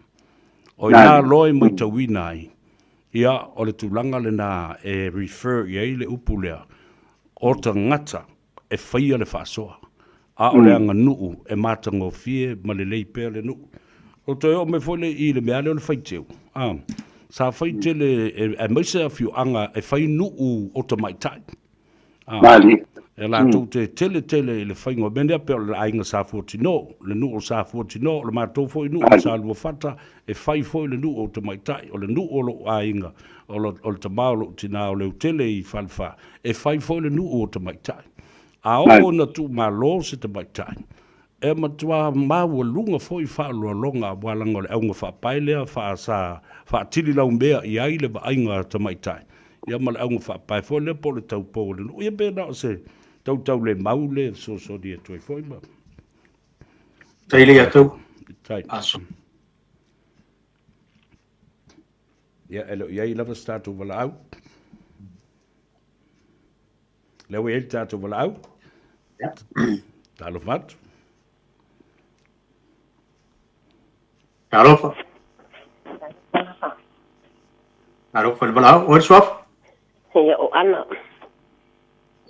O i ina loa e matauina ai, ia, o le tulaga lena e refer i ai le upu lea, o tagata e faia le faasoa, a o le aganuu e matagofie ma lelei pea le nuu. Ou toe oo mai foi lea i i le mea lea o le faiteu, a, sa fai tele aemaise afioaga e fai nuu o tamaitai. Malie. E latou te tele tele i le faiga o mea nei, pei o le aiga Sa Fuatino, le nuu o Sa Fuatino, o le matou foi nuu o Saluafata, e fai foi le nuu o tamaitai, o le nuu o lou aiga, o le tama o lou tina o Leutele i Falefa, e fai foi le nuu o tamaitai. A oo ina tuumalo se tamaitai, E matua maualuga foi faaaloaloga aua leaga o le auga faapae lea faa sa faatili laumea i ai le vaaiga a tamaitai, ia ma le auga faapae foi lea po o le taupou o le nuu. Ia pe na o se tautaulemau le fesoasoani atu ai foi ma. Tai le atu. Tai. Aso. Ia, e le o i ai lava se tatou valaau. Lea ua i ai le tatou valaau. Talofa atu. Talofa. Talofa le valaau. Oi le suafa. Ia, o Ana.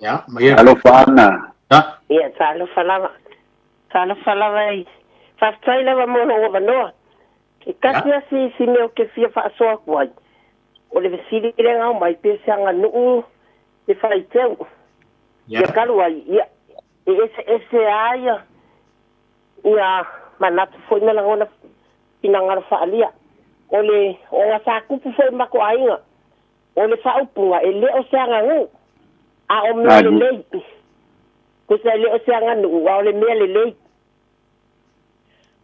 Ia, maia. Talofa Ana. Ya. Ia, talofa lava. Talofa lava i. Faafetai lava mo lou avanoa. E tasi lava si, si mea ou te fia faasoa atu ai, o le fesili lea na aumai, pe se aganuu le faiteu. Ia talu ai, ia, e eseese lava ia, ia manatu foi ma lagona finagalo faaalia. O le, ona sa tupu foi i matou aiga, o le faaupuga, e le o se aganuu, a o mea lelei. Kusa le o se aganuu a o le mea lelei.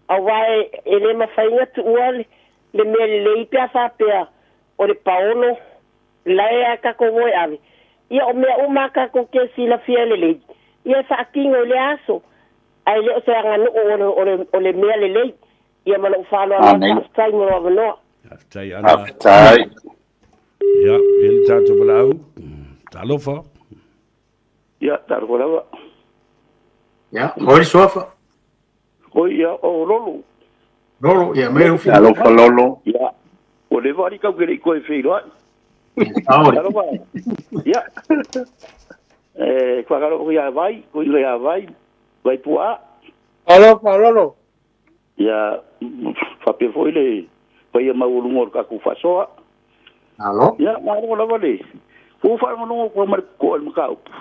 Auā e le mafai ona tuua le mea lelei pe a faapea o le paolo la e a tatou o e ave. Ia o mea uma a tatou te silafia lelei, ia e faatino i lea aso, ae le o se aganuu o le mea lelei. Ia ma lou faaaloalo lava, faafetai mo lou avanoa. Faafetai Ana. Faafetai. Ia, e le tatou valaau. Talofa. Ia, talofa lava. Ia, oi le suafa. Oi, ia, o Lolo. Lolo, ia, mai ufi. Alofa Lolo. Ia, ua leva ali kau ke le i koe feiloai. Alofa. Ia. E, whakaro ia vai, ko ia vai, vai pua. Alofa Lolo. Ia, faapea foi le paia maualuga o le tatou faasoa. Malo. Ia, malo lava le ua faalogologo atu ma le totoa i le mataupu.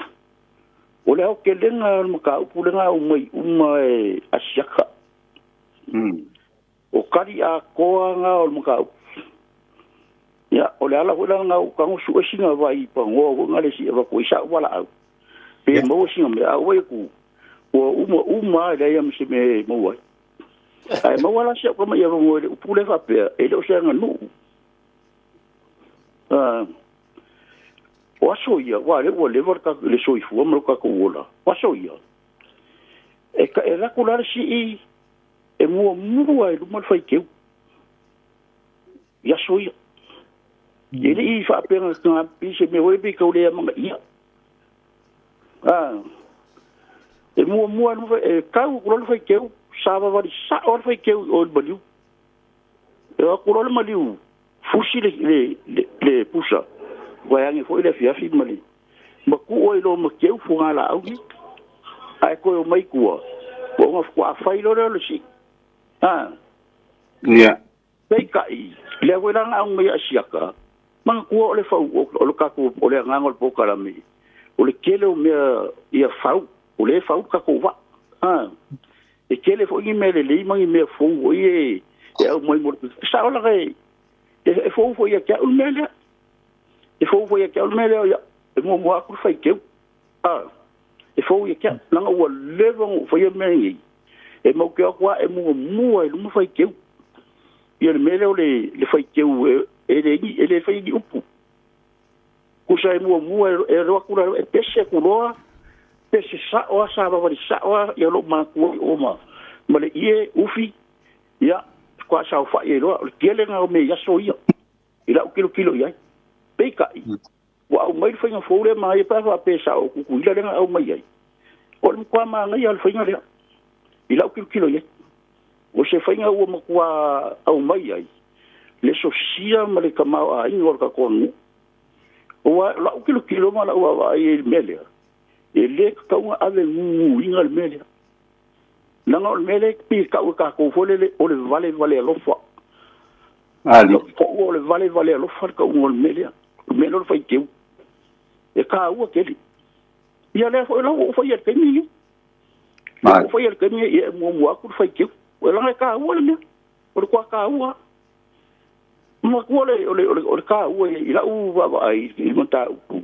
O le aotelega o le mataupu lena aumai uma e Asiata. O tali atoa na o le mataupu. Ia, o le ala foi la lena ua tago sue sina vai panoa foi na le si avatu ai sa'u valaau. Pe maua sina mea, a ou vaai atu, ua uma uma lava e leai lava ma se mea e maua ai. Ae maua la si au tama i avanoa i le upu lea faapea, e le o se aganuu. O aso ia, aua o lea ua leva le soifua ma lo tatou ola, o aso ia, e alu atu la le sii e muamua i luma le faiteu i aso ia. E le i faapea na pei se mea foi lea pei tau le amanaia. E muamua i luma, e tau atu loa le faiteu, savavali sao lava le faiteu i o i le maliu. E o atu loa le maliu, fusi le pusa, vaeane foi le afiafi ma le ma tuu ai loa ma keu fogalaau nei. Ae toe omai tua, ua ona faatoa fai loa lea o le sii. Ia. Peitai, lea foi la na aumai Asiata, manatua o le fau, o le tatou, o le agaga o le polokalame, o le tele o mea ia fau, o lea e fau le tatou vaa. E tele foi ni mea lelei ma ni mea fou foi e aumai mo le... Sao lava e fou foi ia te au le mea lea. E fou foi ia te au le mea lea, ia, e muamua atu le faiteu. E fou ia te au. Leaga ua leva ona ou faia mea nei. E mau te o atu lava e muamua i luma faiteu. Ia le mea lea o le faiteu e le faia ni upu. Tusa e muamua e alu atu la e pese atu loa, pese sao lava, savavali sao lava ia lou matua i o ma le ie ufi, ia, faatoa saofai ai loa. O le tele lena o mea i aso ia, i lau tilotilo i ai. Peitai, ua aumai le faiga fou lea manaia pe a faapea e sao o Tutuila lea na aumai ai. O le matua manaia o le faiga lea, i lau tilotilo i ai. O se faiga ua matua aumai ai le sosia ma le tamaoaiga o le tatou aganuu. Aua o lau tilotilo ma lau vaavaai i le mea lea, e le tatau ona ave guguina le mea lea. Leaga o le mea lea pei e tau e tatou foi lele o le valevale alofa. O le valevale alofa le tauga o le mea lea. O le mea lea o le faiteu. E taua tele. Ia lea foi la ua ou faia i le taimi lenei. Ua ou faia i le taimi lenei, ia e muamua atu le faiteu. Leaga e taua le mea. O le toa taua. Manatua o le taua i lau vaavaai i le mataupu,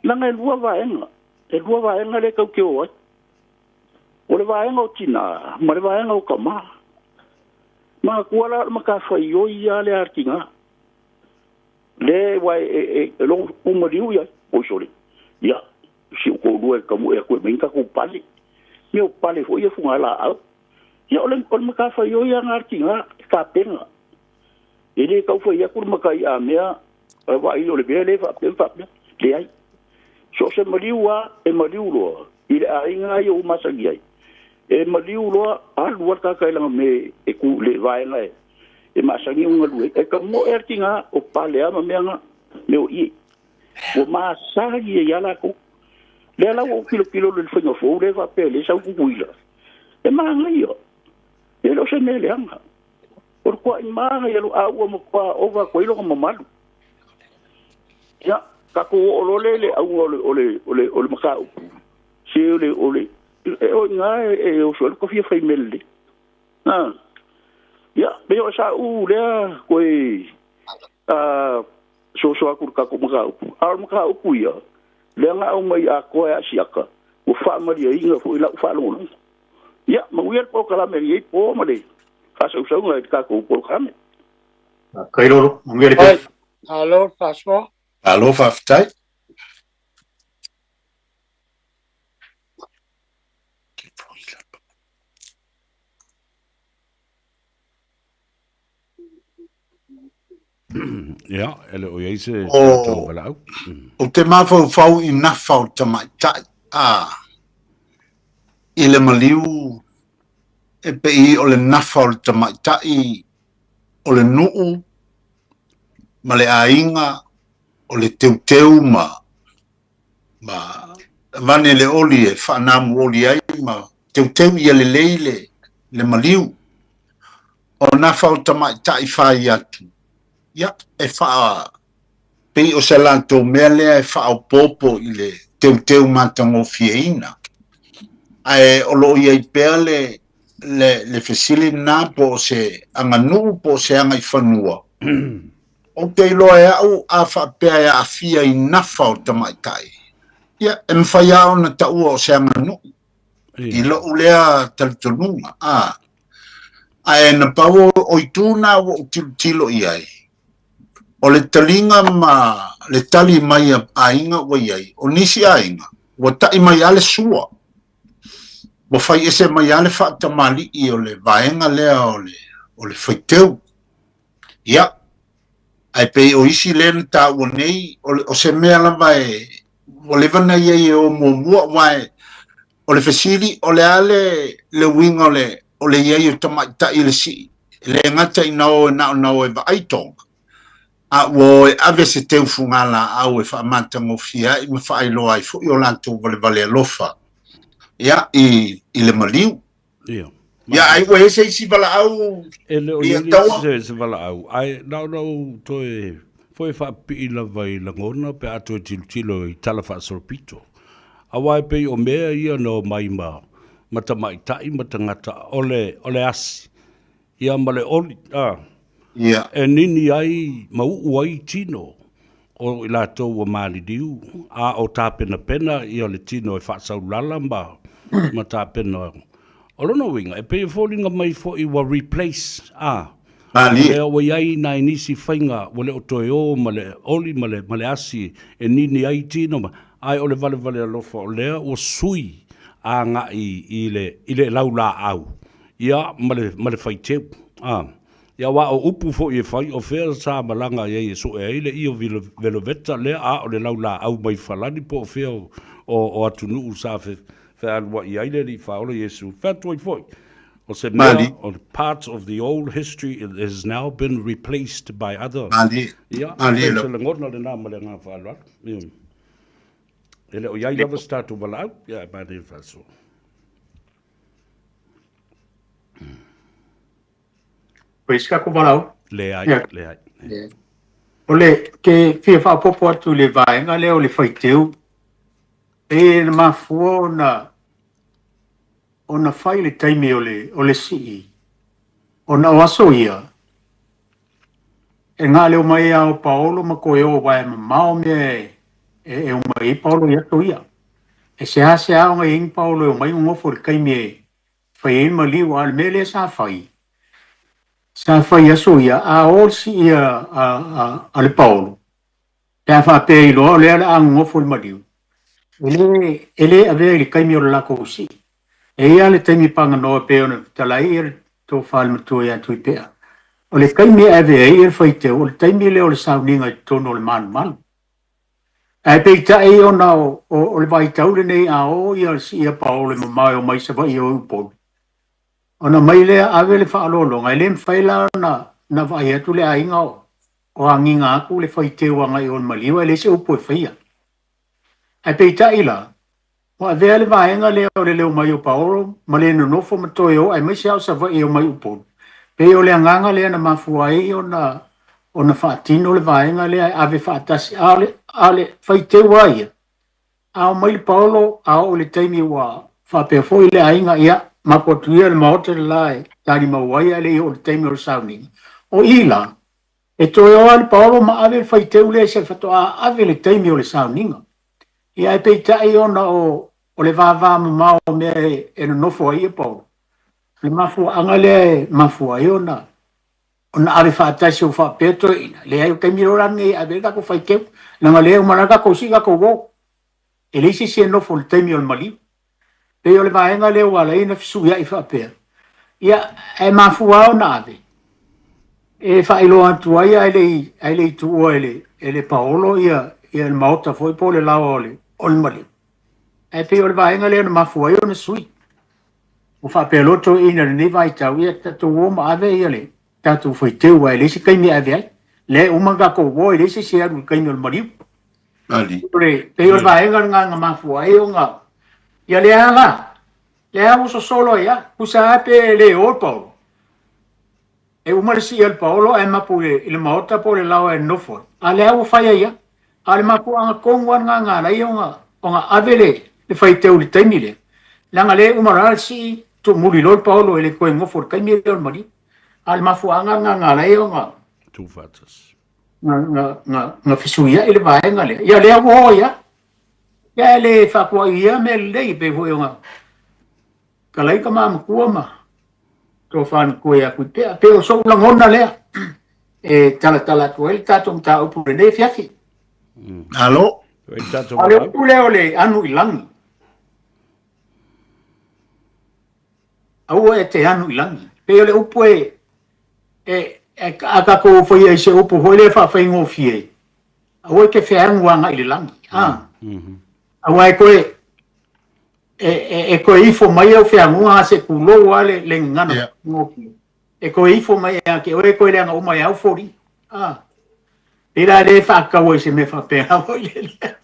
leaga e lua vaega. E lua vaega lea e tau te o ai. O le vaega o tinā ma le vaega o tamā. Manatua la o le matafaioi lava lea a le tinā. Le aua e logo uma liu ia, oi sole. Ia, si ou toalua e tamu'e atu e aumai ni tatou pale. Mea o pale foi ia fugalaau. Ia o le matafaioi lava lena a le tinā, e tapena. E le tau fai atu le matai a mea, vaai o le mea lea e faapea ma faapea. Leai. So o se maliu lava, e maliu loa i le aiga ia ua masani ai. E maliu loa, alu lava le tagata i lana mea e tu i le vaega e masani ona galue ai. E tamoe lava le tiga o pale lava ma mea na, mea o ie. Ua masani ai lava latou. Lea la ua ou tilotilo i le faiga fou lea faapea lea e sau Tutuila. E manaia. E le o se mea leaga. O le tua'i manaia a ua matua ova atu ai lona mamalu. Ia, tatou oo loa lea i le auga o le, o le, o le, o le mataupu, se o le, o le, e o i ina e oso ai le fia fai mea lelei. A, ia, pei o sa'u lea toe soso atu i le tatou mataupu. A o le mataupu ia, lea na aumai atoa e Asiata, Ua faamalieina foi lau faalogologo. Ia, manuia le polokalame i lenei po ma le faasausauga i le tatou polokalame. Faafetai Lolo, manuia le afiafi. Malo le faasoa. Malo faafetai. Ia, e le o i ai se tatou valaau. Ou te mafaufau i nafa o tamaitai, a, i le maliu e pei o le nafa o le tamaitai o le nuu ma le aiga, o le teuteu ma, ma avane le oli e faanamu oli ai ma teuteu ia lelei le, le maliu. O nafa o tamaitai fai atu, ia, e faa, pei o se latou mea lea e faaopoopo i le teuteu matagofieina. Ae o lo o i ai pea le, le, le fesili lena po o se aganuu po o se agaifanua. Ou te iloa e au a faapea e aafia i nafa o tamaitai, ia, e mafai lava ona taua o se aganuu. I lou lea talitonuga, a. Ae na pau o itu na ua ou tilotilo i ai, o le taliga ma le tali mai a aiga ua i ai, o nisi aiga, ua ta'i mai lava le sua, ua fai ese mai lava le faatamalii o le vaega lea o le, o le faiteu. Ia, ae pei o isi lea na taua nei, o, o se mea lava e, ua leva na i ai e o muamua, aua e, O le fesili, o le a le, le uiga o le, o le i ai o tamaitai i le sii? E le gata ina o e na ona o e vaai toga, a ua o e ave se teu fugalaau e faamatagofie ai ma faailoa ai foi o latou valevale alofa, ia, i, i le maliu. Ia. Ia, ai ua i ai se isi valaau E le o ia i ai taua? se, se valaau, ae na ona ou toe foi faapipii lava i lagona pe a toe tilotilo i tala faasolopito. Aua e pei o mea ia na omai ma, ma tamaitai ma tagata, o le, o le asi, ia ma le oli, a, Ia. e nini ai ma uu ai tino o i latou ua maliliu, a o tapenapena ia le tino e faasaulala ma, ma tapena. O lona uiga, e pei e foliga mai foi ua replace, a, Malie. lea ua i ai nai nisi faiga ua le o toe o ma le oli ma le, ma le asi e nini ai tino ma, ae o le valevale alofa o lea ua sui agai i le, i le laulaau, ia, ma le, ma le faiteu, a. Ia aua o upu foi e fai, o fea sa malaga i ai e sue ai le io veloveta lea, a o le laulaau mai Falani po o fea o, o atunuu sa fe, fealuai ai le Alii Faaola Iesu. Fai atu ai foi, o se mea, Malie. o parts of the old history it has now been replaced by other. Malie. Ia, Malie pei lava. se lagona lena ma le agaga faaaloalo. Ia. E le o i ai lava se tatou valaau, ia, e manaia le faasoa. Ua i ai se tatou valaau? Leai, leai. O le, ke fia faaopoopo atu i le vaega lea o le faiteu, e na mafua ona ona fai le taimi o le, o le sii, ona o aso ia, e galeo mai a o Paolo ma toe o aua e mamao mea e, e, e omai ai Paolo i aso ia. E seasea ona i ai ni Paolo e omai nonofo i le taimi e fai ai le maliu, a o le mea lea sa fai, sa fai i aso ia, a o le sii a, a, a, a le Paolo, pe a faapea e iloa o lea o le a nonofo i le maliu, e le, e le avea i le taimi o le latou sii. E i ai lava le taimi paganoa e pei ona fetalai ia le tofa i le matua ia Tuipea. O le taimi e ave ai le faiteu, o le taimi lea o le sauniga i totonu o le malumalu. Ae peitai ona o, o, o le vaitau lenei a o ia sii a Paolo e mamao e omai i Savaii e o i Upolu, ona mai lea ave le faaaloaloga, e le mafai la ona, ona vaai atu le aiga o, o agiga atu le faiteu agai o le maliu ae leai se upu e faia. Ae peitai la, ua avea le vaega lea o le leo mai o Paolo ma le nonofo ma toe o aemaise lava o Savaii e omai i Upolu. Pei o le agaga lea na mafua ai ona ona faatino le vaega lea e ave faatasi. A o le, a o le faiteu lava ia, a omai le Paolo, a oo i le taimi ua faapea foi le aiga, ia, mapu atu ia i le maota le la e talimau ai ae le i oo i le taimi o le sauniga. O i la, e toe o lava le Paolo ma ave le faiteu lea se faatoa ave le taimi o le sauniga. Ia ae peitai ona o, o le vavamamao o mea e nonofo ai Paulo. O le mafuaaga lea e mafua ai ona ona ave faatasi o faapea toeaiina, leai o taimi loa la lenei e ave ai le tatou faiteu, leaga o lea e uma loa tatou sii tatou uo. E leai se isi e nofo i le taimi o le maliu. Pei o le vaega lea ua ala ai ona fesuiai faapea, ia ae mafua lava ona ave e faailoa atu ai ae le i ae le i tuua e le e le paolo ia ia le maota foi po o le laoa o le o le maliu. Ae pei o le vaega lea na mafua ai ona sui. Ua faapea loa toeaiina i lenei vaitau, ia tatou o ma ave ia le tatou faiteu aua e leai se taimi e ave ai. Lea e uma ona tatou o e leai se isi e alu i le taimi o le maliu. Ali. O le, pei o le vaega lena na mafua ai ona, ia lea la, lea ua sosolo ai lava, tusa lava pe le o le paolo. E uma le sii a le paolo ae mapu i le maota po o le laoa e nofo ai. A lea ua fai ai lava. A o le mafuaaga tonu lava lena na ala ai ona, ona ave le, le faiteu i le taimi lea, leaga lea e uma loa le sii, tuumuli loa le paolo e le toe nofo i le taimi lea o le maliu. A o le mafuaaga lena na ala ai ona Tuufaatasi. na, na, na, na fesuiai le vaega lea. Ia lea ua o ia. Ia e le faapuai ia mea lelei pei foi ona talai ka matua ma tofa matua ia Tuipea. Pei o so'u lagona lea e talatala atu ai le tatou mataupu i lenei afiafi. Malo. A o le upu lea o le anu i lagi. Aua e te anu i lagi. Pei o le upu e, e, e a tatou faia i se upu foi lea faafaigofie, aua e te feagu agai i le lagi. A. Aua e toe, e, e, e toe ifo mai au feaguga a se tulou a le, le gagana yeah. E toe ifo mai ia te oe toe leaga uma e au foli. Ah. Pei la le whaakau ai se mea whapea foi le lea.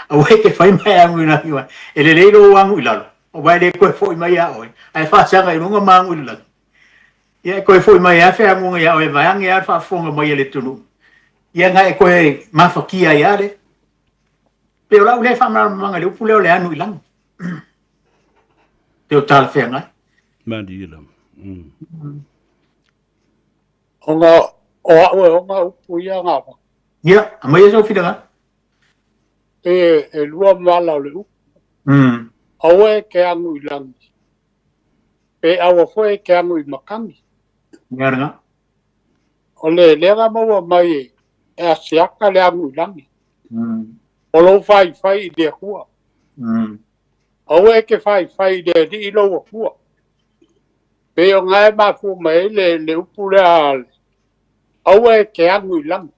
Aua e te whai mai agu i lagi wa. E lelei lou agu i lalo. Aua e le toe foi mai ia oe. Ae whaasaga i lunga ma agu i le lagi. Ia e toe foi mai a feaguga ia oe vaeange a le faafofoga mai a le atunuu. Ia na e toe mafatia ai a le. Pei o lau lea faamalamalamaga i le upu lea o le anu i lagi. Pei o talafeagai. Malie lava. Ona o au e ona upu ia nga wa. Ia, aumaia sou finagalo. E, e lua mala o le upu. Aua e ke agu i lagi. Pe aua foi e ke agu i makani. Ia lena. O le lea na maua mai e, e asiaka le agu i lagi. O lou faifai i le Atua. Aua e te faifai i le Alii lou Atua. Pei o na e mafua mai ai le, le upu lea, aua e te agu i lagi.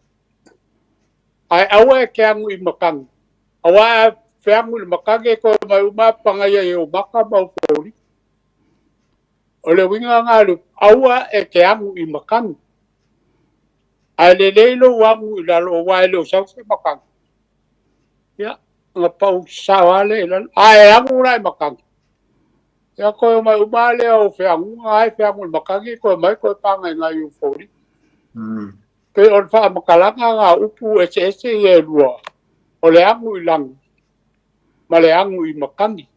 Ae aua e te agu i makani. Aua a feagu i le makani e toe mai uma pagaia i ou maka ma ou foliga. O le uiga lena o le upu, aua e te agu i makani. Ae lelei lou agu i lalo aua e le o sau se makani. Ia, na pau sao lava lea i lalo. A e agu la i makani, ia toe omai uma lava lea o feaguga ae feagu i le makani, toe omai toe pagaiga i ou foliga. Pei o le faamatalaga na o upu eseese ia e lua, o le agu i lagi ma le agu i makani.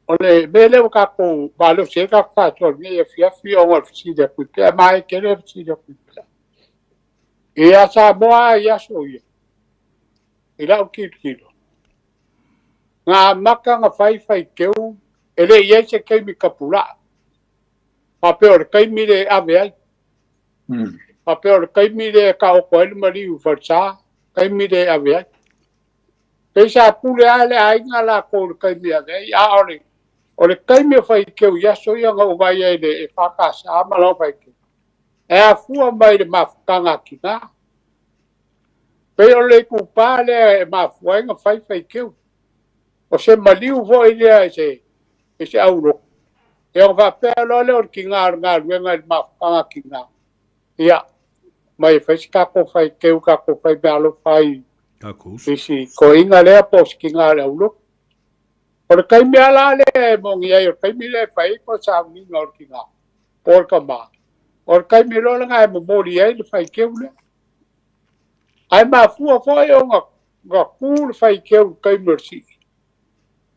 O le mea lea ua tatou malosi ai tatou faasoa i lenei afiafi ona o le fesili a Tuipea, ma e tele le fesili a Tuipea. Ia Samoa i aso ia, i lau tilotilo, na amata ona fai faiteu, e le i i ai se taimi tapulaa, faapea o le taimi lea e ave ai. Faapea o le taimi lea e taoto ai le maliu i falesa, taimi lea e ave ai. Pei sa pule lava le aiga latou i le taimi e ave ai, a o le, o le taimi o faiteu i aso ia na ou vaai ai i le EFKS ma lana faiteu, e afua mai i le mafutaga a tina. Pei o le itupa lea e mafua ai ona fai faiteu. O se maliu foi lea i se, i se aulotu. Ia ona faapea loa lea o le tina o le galuega i le mafutaga a tina. Ia, mai e fai se tatou faiteu, tatou fai meaalofa ai i si toeaina lea po o si tina o le aulotu. O le taimi lava la lea e moni ai, o le taimi lea e fai ai po o le sauniga o le tina po o le tama, o le taimi loa lena e momoli ai le faiteu lea. Ae mafua foi ona na tu le faiteu i le taimi o le sii,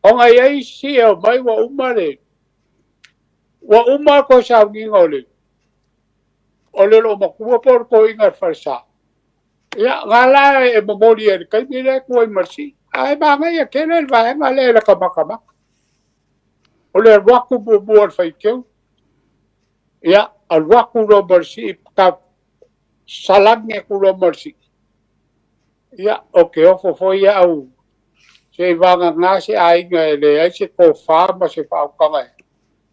ona e i ai isi sii e omai ua uma le, ua uma le toe sauniga o le, o le loomatua po o le toeaina o le falesa. Ia, na la e momoli ai i le taimi lea e tu ai ma le sii. Ae manaia tele le vaega lea i le matamata. O le alu atu muamua o le faiteu, ia, alu atu loa ma le sii, ta salani atu loa ma le sii. Ia, ou te ofo foi au se i vagana se aiga e leai se tofa ma se faautaga e.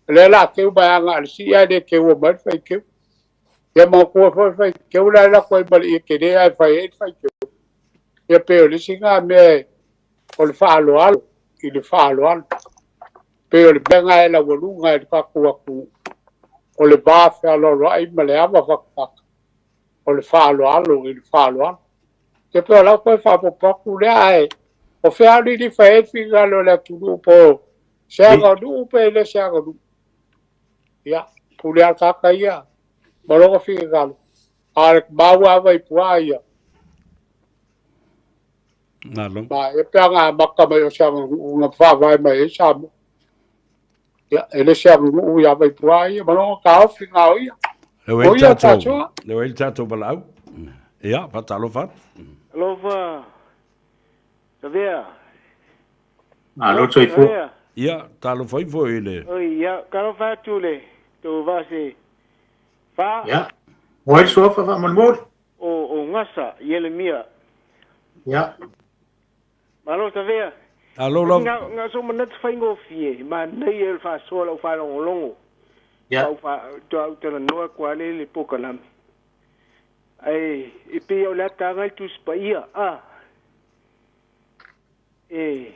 O lea o le a teu mai agai i le sii ae le teua mai le faiteu. Ia manatua foi le faiteu la e alu atu ai ma le ie tele ae fai ai le faiteu. Ia pei o le isi lena mea o le faaaloalo i le faaaloalo. Pei o le mea lena e laualuga i le tatou atunuu, o le va fealoaloai ma le ava fatafata, o le faaaloalo i le faaaloalo. Ia pei o lau toe faaopoopo atu lea, ae o fea lava lilifa i ai le finagalo o le atunuu po o se aganuu pe le se aganuu. Ia, pule lava le tagata ia ma lona finagalo, a o le mau lava i puaa ia. Malo. Ma e pe ana amata mai o se aganuu na faavae mai ai Samoa. Ia, e le se aganuu ia Vaipua ia, ma lona taofi na o ia. Le ua O i ia tatou, tasoa. le ua i le tatou valaau. Ia, faatalofa atu. Alofa, Savea. Malo le soifua. Savea. Ia, talofa ifo i le... Oi, ia, talofa atu le tou vaa se fa. Ia. Ua ai le suafa faamolemole. O, o Gasa, Ielemia. Ia. Malo Savea. Alo lava. Na, na so manatu faigofie, manaia le faasoa lau faalogologo. Ia. Au fa, toa au talanoa kwa le le pokalame. Ai, e pei o le ataga i Tusi Paia, a. E,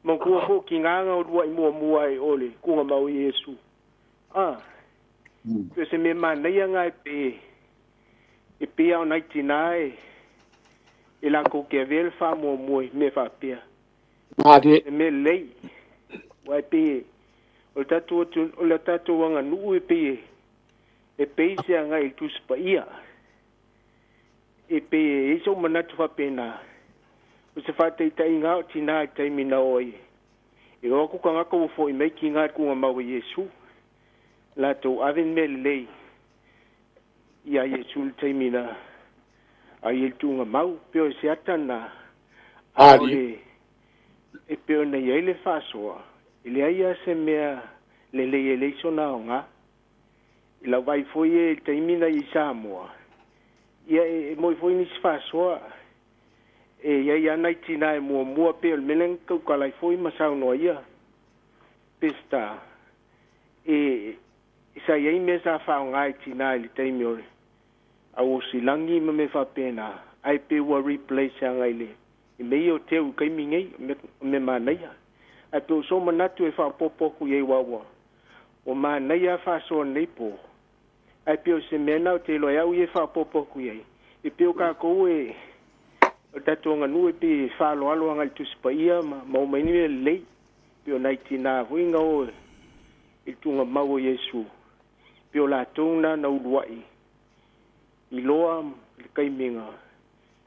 manatua foi tigaga o lua'i muamua ai o le tuugamau i Iesu. A. Pei o se mea manaia lena e pei e pei lava o nai tina e e latou te avea le faamuamua i mea faapea. Malie. Se mea lelei. Aua e pei e o le tatou atu o le tatou aganuu e pei e e pei se agai i le Tusi Paia. E pei e i ai sou manatu faapena, o se faataitaiga lava o tina i le taimi na oo ai e o atu tagata ua foi mai tiga i le tuugamau e Iesu, latou ave ni mea lelei iā Iesu i le taimi na ai ai le tuugamau. Pei o se ata lena, a o le e pei ona i ai le faasoa, e leai lava se mea lelei e leai sona aoga. I lau vaai foi i le taimi na i ai Samoa, ia e moni foi nisi faasoa, e i ai lava nai tina e muamua pei o le mea lea na tautala ai foi ma saunoa ia Peseta, e sa i ai mea sa faaaoga e tina i le taimi o le auosilagi ma mea faapena, ae pei ua replace agai i le i mea ia o teu i taimi nei, o mea manaia. Ae pei o sou manatu e faaopoopo atu i ai aua ua Ua manaia a faasoa nei po. Ae pei o se mea na ou te iloa ai au ia e faaopoopo atu i ai, e pei o tatou e, o le tatou aganuu e pei e faaaloalo agai i le Tusi Paia ma maua mai ni mea lelei. E pei o nai tina foi na o i le tuugamau o Iesu, e pei o latou na na uluai iloa i le taimi na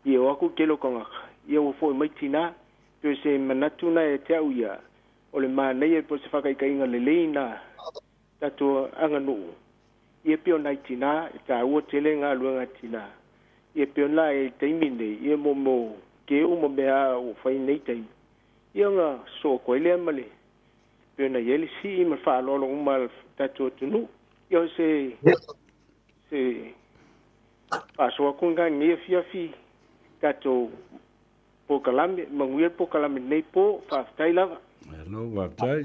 ia o atu le tele o tagata, ia ua foi mai tina. E pei o se manatu na ia te au ia, O le manaia po o se faataitaiga lelei na tatou aganuu ia pei o nai tina e taua tele galuega a tina ia pei ona i le taimi nei ia mo mo keu ma mea ua fai nei taimi ia ona sosoo atu ai lea ma le pei ona i ai le sii ma le faaaloalo uma a le tatou atunuu ia o se se faasoa atu lena i lenei afiafi tatou Polokalame, manuia le polokalame lenei po, faafetai lava. Malo, faafetai.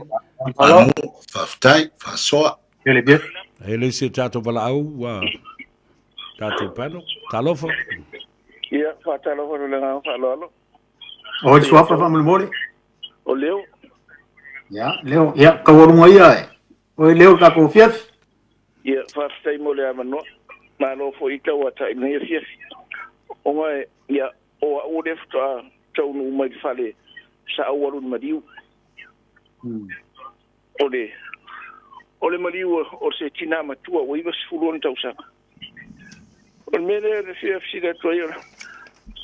Malo, faafetai, faasoa. E le isi o tatou valaau ua tatou panel. Talofa. Ia, faatalofa atu i le agaga faaaloalo. O le suafa faamolemole. O Leo. Ia, Leo, ia, taualuga ia e. Oi Leo le tatou afiafi. Ia, faafetai mo le avanoa. Malo foi i tauatai i lenei afiafi. Ona, ia, O au lea faatoa taunuu mai le fale sa ou alu i le maliu. O le o le maliu o se tinā matua ua 96 tausaga. O le mea lea e fia fesili atu ai,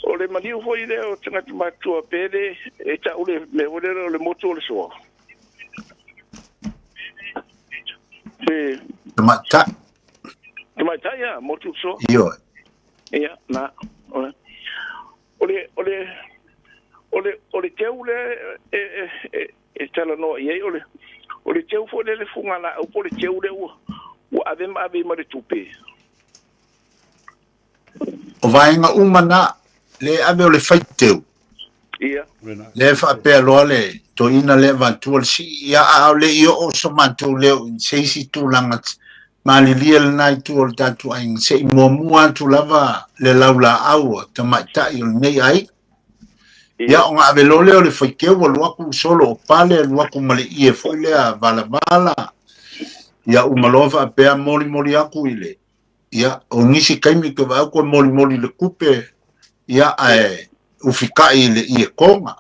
o le maliu foi lea o tagata matutua pe le e tau le mea foi lea o le motu o le soa. Pe Tamaitai. Tamaitai a, motu o le soa. Ioe. Ia, na, o le, o le, o le, O le teu lea e talanoa i ai, o le teu foi lea le fugalaau po o le teu lea ua ave ma ave ma le tupe. O vaega uma na, le ave o le faiteu. Ia. Le faapea loa le toeaina lea avatua le sii, ia a o le i oo so matou leo i se isi tulaga malilie lena i tua o le tatou aiga, se i muamua atu lava le laulaau a tamaitai o lenei aiga. Ia ona ave loa lea o le faiteu, alu atu solo o pale, alu atu ma le ie foi lea valavala. Ia uma loa faapea molimoli atu i le, ia o nisi taimi ke vaai atu e molimoli i le tupe, ia ae ufikai i le ie toga,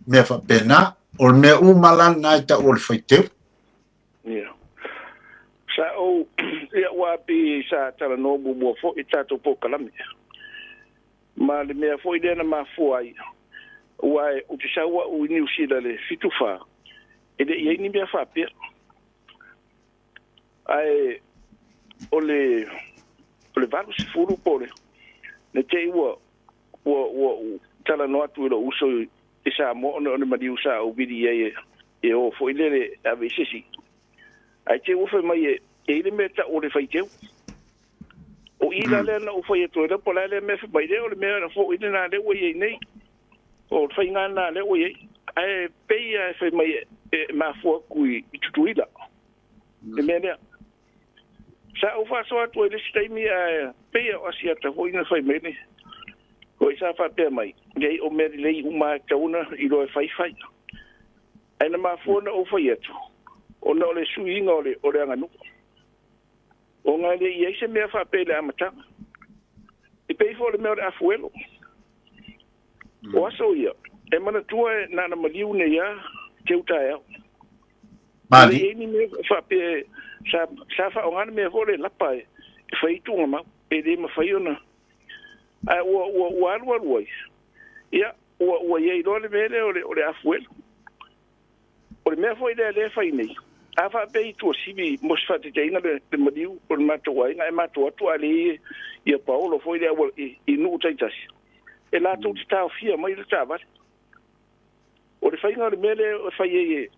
mea faapena. O le mea uma la lena e tau o le faiteu. Ia. Sa ou, ia ua pei sa talanoa muamua foi i tatou polokalame. Ma le mea foi lea na mafua ai, aua ou te sau au i Niu Sila i le 74, e le i i ai ni mea faapea. Ae o le 80 po o le, na te i ua ua talanoa atu i lou uso i Samoa ona o le maliu sa ou vili i ai e o foi lele e ave i se isi. Ae te i ua fai mai e i ai le mea e tau o le faiteu. O i la lea na ou fai atu ai lea po o le a lea mea fai mai lea o le mea na foi lena lea ua i ai nei. O le faiga lena lea ua i ai. Ae pei lava e fai mai e mafua atu i Tutuila le mea lea. Sa ou faasoa atu ai le isi taimi ae pei o Asiata foi na fai mai le foi sa faapea mai, leai o mea lelei uma lava e tatau ona iloa e fai fai. Ae na mafua ona ou fai atu, ona o le suiga o le aganuu. Ona e le i i ai se mea faapea i le amataga. E pei foi o le mea o le afuelo. O aso ia, e manatua e na ona maliu nei lava teu taeao. E le i i ai ni mea faapea sa faaaoga le mea foi o le lapa e fai ai tuugamau. E le mafai ona... Ae ua alu alu ai, ia, ua i ai loa le mea lea o le afuelo. O le mea foi lea lea e fai nei, a faapea i Tuasivi mo se faataitaiga le maliu o le matou aiga ae matou atu a leai ia paolo foi lea i nuu taitasi, e latou te taofia mai le taavale. O le faiga o le mea lea e fai ai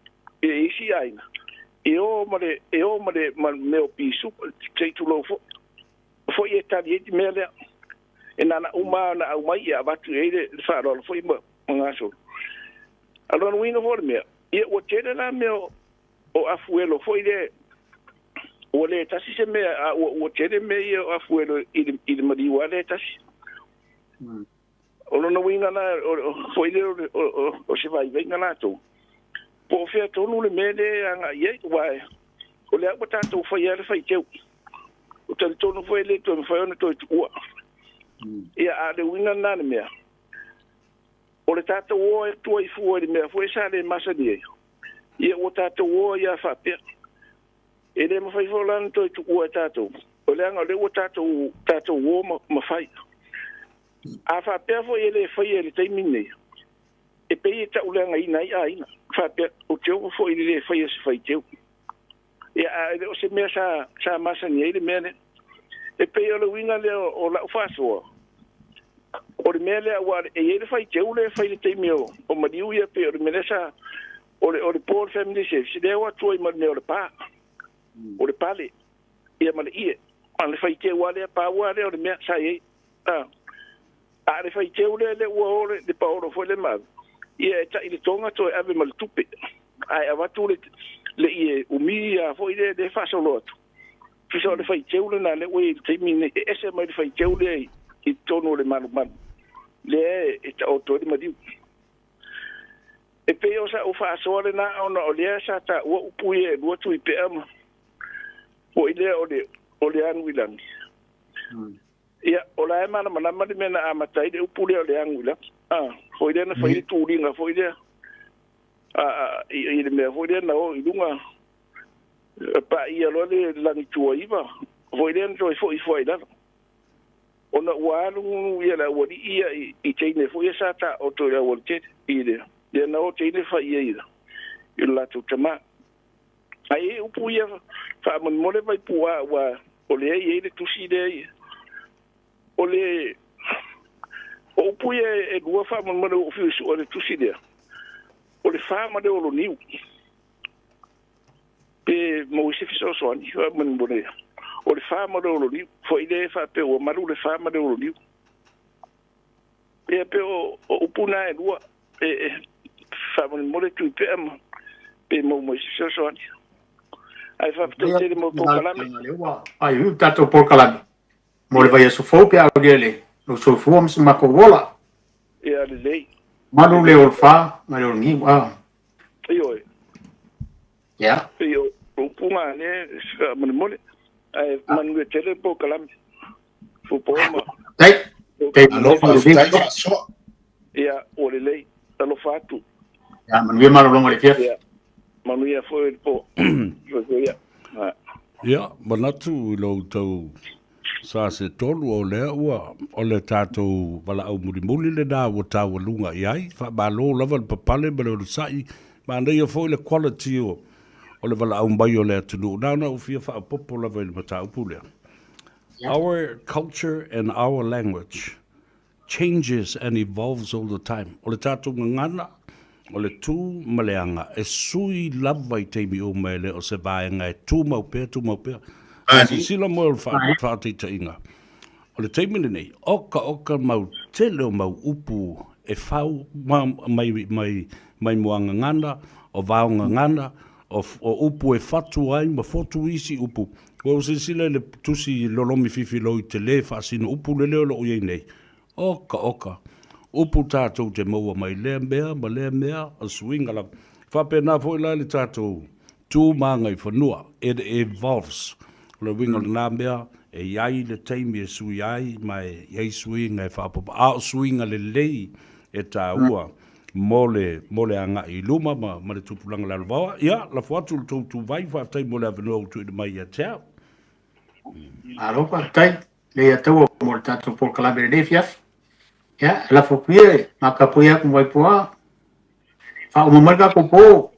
e isi aiga, e o ma le e o ma le mea o pisu, se i tulou foi, foi e tali ai le mea lea. E na ona uma lava ona aumai ia avatu i ai le faaaloalo foi ma gasolo. A o lona uiga foi o le mea, ia ua tele la mea o afuelo foi lea, ua le tasi se mea, a ua tele mea ia o afuelo i le maliu lava lea e tasi. O lona uiga la foi lea o se vaivaiga latou, po o fea tonu le mea lea e agai i ai, aua o lea ua tatou faia le faiteu. O talitonu foi e le toe mafai ona toe tuua. Ia, a o le uiga lena o le mea, o le tatou o atu ai fua i le mea foi sa le masani ai, ia ua tatou o ai lava faapea. E le mafai foi la ona toe tuua e tatou, o leaga o lea ua tatou o ma fai. A faapea foi e le faia i le taimi lenei, e pei e tauleagaina ai aiga, faapea, ou te ofo foi i le le faia o se faiteu. Ia, a e le o se mea sa masani ai le mea lea. E pei o le uiga lea o lau faasoa, o le mea lea, aua e i ai le faiteu lea e fai i le taimi o maliu ia, pei o le mea lea sa, o le po o le family service, lea e o atu ai ma le mea o le pa, o le pale, ia ma le ie. A o le faiteu lava lea, pau lava lea o le mea sa i ai. A o le faiteu lea, lea ua o le paolo foi lea ma ave, ia e tai le toga toe ave ma le tupe, ae avatu le ie umi lava foi lea e faasolo atu. Tusa o le faiteu lena lea ua i ai i le taimi lenei, e ese mai le faiteu lea i totonu o le malumalu lea e taoto ai le maliu. E pei o sa'u faasoa lena ona o lea sa taua upu ia e lua Tuipea ma foi lea o le agu i lagi. Ia, o la e malamalama le mea na amata ai le upu lea o le agu i lagi. Foi lea na fai le tuliga foi lea i le mea foi lea na o i luga paia loa le lagituaiva foi lea na toe foi ifo ai i lalo. Ona ua alu ia le aualii ia i teine foi ia sa taoto i le aualatele i le lea na o teine fai ai i le latou tamā. Ae i ai upu ia faamolemole Vaipu'a aua o lea e i ai le tusi lea o le O upu ia e lua faamolemole ua ou fiu e sue i le tusi lea, o le fa ma le oloniu. Pe maua ai se fesoasoani faamolemole, o le fa ma le oloniu, foi lea e faapea ua malu le fa ma le oloniu. Ia pe o upu na e lua e faamolemole Tuipea ma pe maua mai se fesoasoani. Ae faafetai tele mo polokalame. Ai, tatou polokalame mo le vaiaso fou pe a aulia le lou soifua ma se matou ola. Ia lelei. Malu le o le fa ma le o le niu a. Ioe. Ia. Pei o upu na lea faamolemole. Ae manuia tele le polokalame. Fopo ma. Tei. Tei. Malo faafetai faasoa. Ia, ua lelei. Alofa atu. Ia, manuia malologa i le afiafi. Ia, manuia foi le po. Soifua ia. Ia, manatu i lo outou sa se tolu o lea ua o le tatou valaau mulimuli lena ua taualuga i ai. Faamalo lava le papale ma le onosai. Manaia foi le quality o le valaau mai o le atunuu. Na ona ou fia faaopoopo lava i le mataupu lea. Our culture and our language changes and evolves all the time. O le tatou gagana, o le tu ma le aga, e sui lava i taimi uma, e le o se vaega e tumau pea, tumau pea. A silasila moe o le faataitaiga, o le taimi lenei, okaoka mau tele o mau upu e fau mai, mai, mai muagagana, o vaogagana, o, o upu e fatu ai ma fotu isi upu. Ua ou silasila i le tusi lolomi fifilou i te lē faasino upu lele o lo o i ai nei. Oka, oka. Upu tatou te maua mai lea mea ma lea mea, o suiga lava. E faapena foi la i le tatou tu ma agaifanua, it evolves. O le uiga o lena mea, e i ai le taimi e sui ai ma e i ai suiga e faaopoopo, a o suiga lelei e taua mo le, mo le agai i luma ma, ma le tupulaga lalovaoa. Ia, lafo atu i le tou tuvai, faafetai mo le avanoa ua tuuina mai ia te au. Malo faafetai Leiataua mo le tatou polokalame i lenei afiafi. Ia, e lafo atu ia e matapuia atu ma Vaipuā. Faauma mai le tatou po.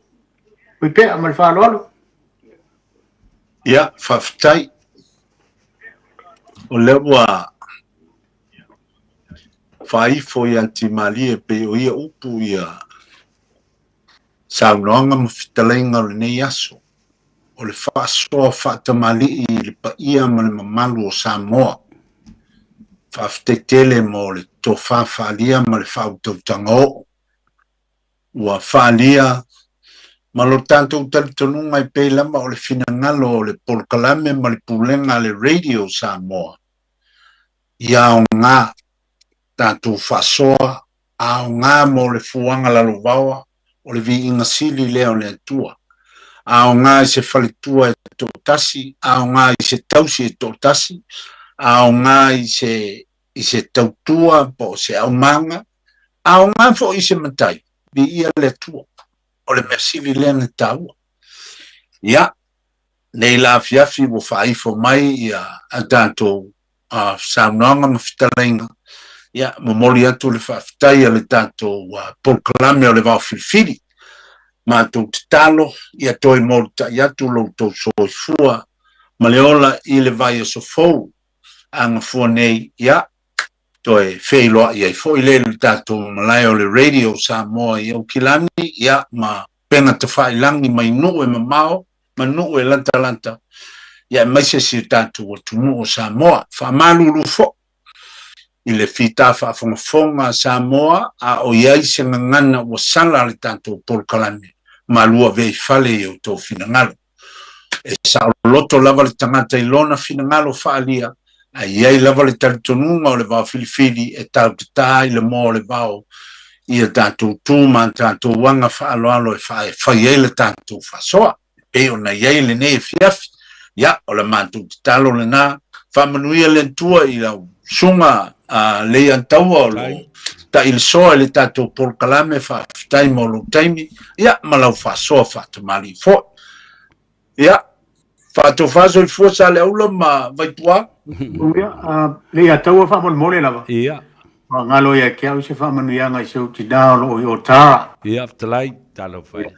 Tuipea ma le faaaloalo. Ia, faafetai. O lea ua faaifo ia Timalie pei o ia upu ia saunoaga ma fetalaiga o lenei aso, o le faasoa faatamalii i le paia ma le mamalu o Samoa. Faafetai tele mo le tofa faaalia ma le faautautaga oo ua faaalia ma lo tatou talitonuga e pei lava o le finagalo o le polokalame ma le pulega a le Radio Samoa ia aoga tatou faasoa aoga mo le fuaga lalovaoa o le viiga sili lea o le Atua. Aoga i se faletua e toatasi, aoga i se tausi e toatasi, aoga i se i se tautua po o se aumaga, aoga foi i se matai, viia le Atua. O le mea sili lea na taua. Ia, nei la afiafi ua faaifo mai ia a tatou saunoaga ma fetalaiga, ia, momoli atu le faafetai a le tatou polokalame o le Vao Filifili. Matou tatalo, ia toe molitai atu lo outou soifua ma le ola i le vaiaso fou a gafua nei, ia, toe feiloai ai foi lea i le tatou malae o le Radio Samoa i Aukilani, ia, ma upega tafailagi mai nuu e mamao ma nuu e latalata, ia aemaise si o tatou atunuu o Samoa. Faamalulu foi i le fita faafogafoga a Samoa a o i ai se gagana ua sala le tatou polokalame, malu ave i fale i outou finagalo. E saoloto lava le tagata i lona finagalo faaalia, ae i ai lava le talitonuga o le vao filifili e tautatā i le moa o le vao i a tatou tu ma a tatou aga faaaloalo e fai ai le tatou faasoa e pei ona i ai lenei afiafi. Ia, o le matou tatalo lena, faamanuia le Atua i lau susuga a Leiataua o lo o tailisoa i le tatou polokalame, faafetai mo lou taimi, ia, ma lau faasoa faatamalii foi. Ia, faatofa soifua Saleaula ma Vaituā. Ia, Leiataua faamolemole lava. Ia. Ua galo ia te au se faamanuiaga i si ou tinā o lo o i Otara. Ia, fetalai, talofa e.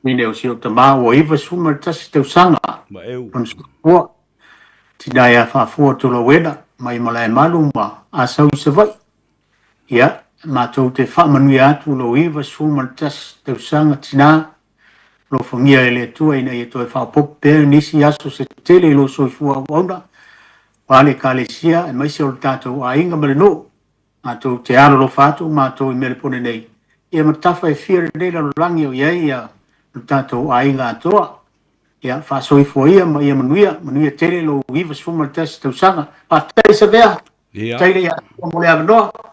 Ine o si ou tamā ua 91 tausaga. Ma eu. Lona soifua. Tinā ia Faafua Tolauena mai Malaemalu ma Asau i Savaii. Ia, matou te faamanuia atu lou 91 tausaga tinā, alofagia e le Atua ina ia toe faaopoopo pea nisi aso se tele i lou soifua auauna, aua le Ekalesia aemaise o le tatou aiga ma le nuu. Matou te alolofa atu matou i Melepone nei, ia ma tafa e fia lenei lalolagi o i ai ia lo tatou aiga atoa. Ia faasoifua ia ma ia manuia, manuia tele lou 91 tausaga. Faafetai Savea, Ia. Faafetai le Atua mo le avanoa.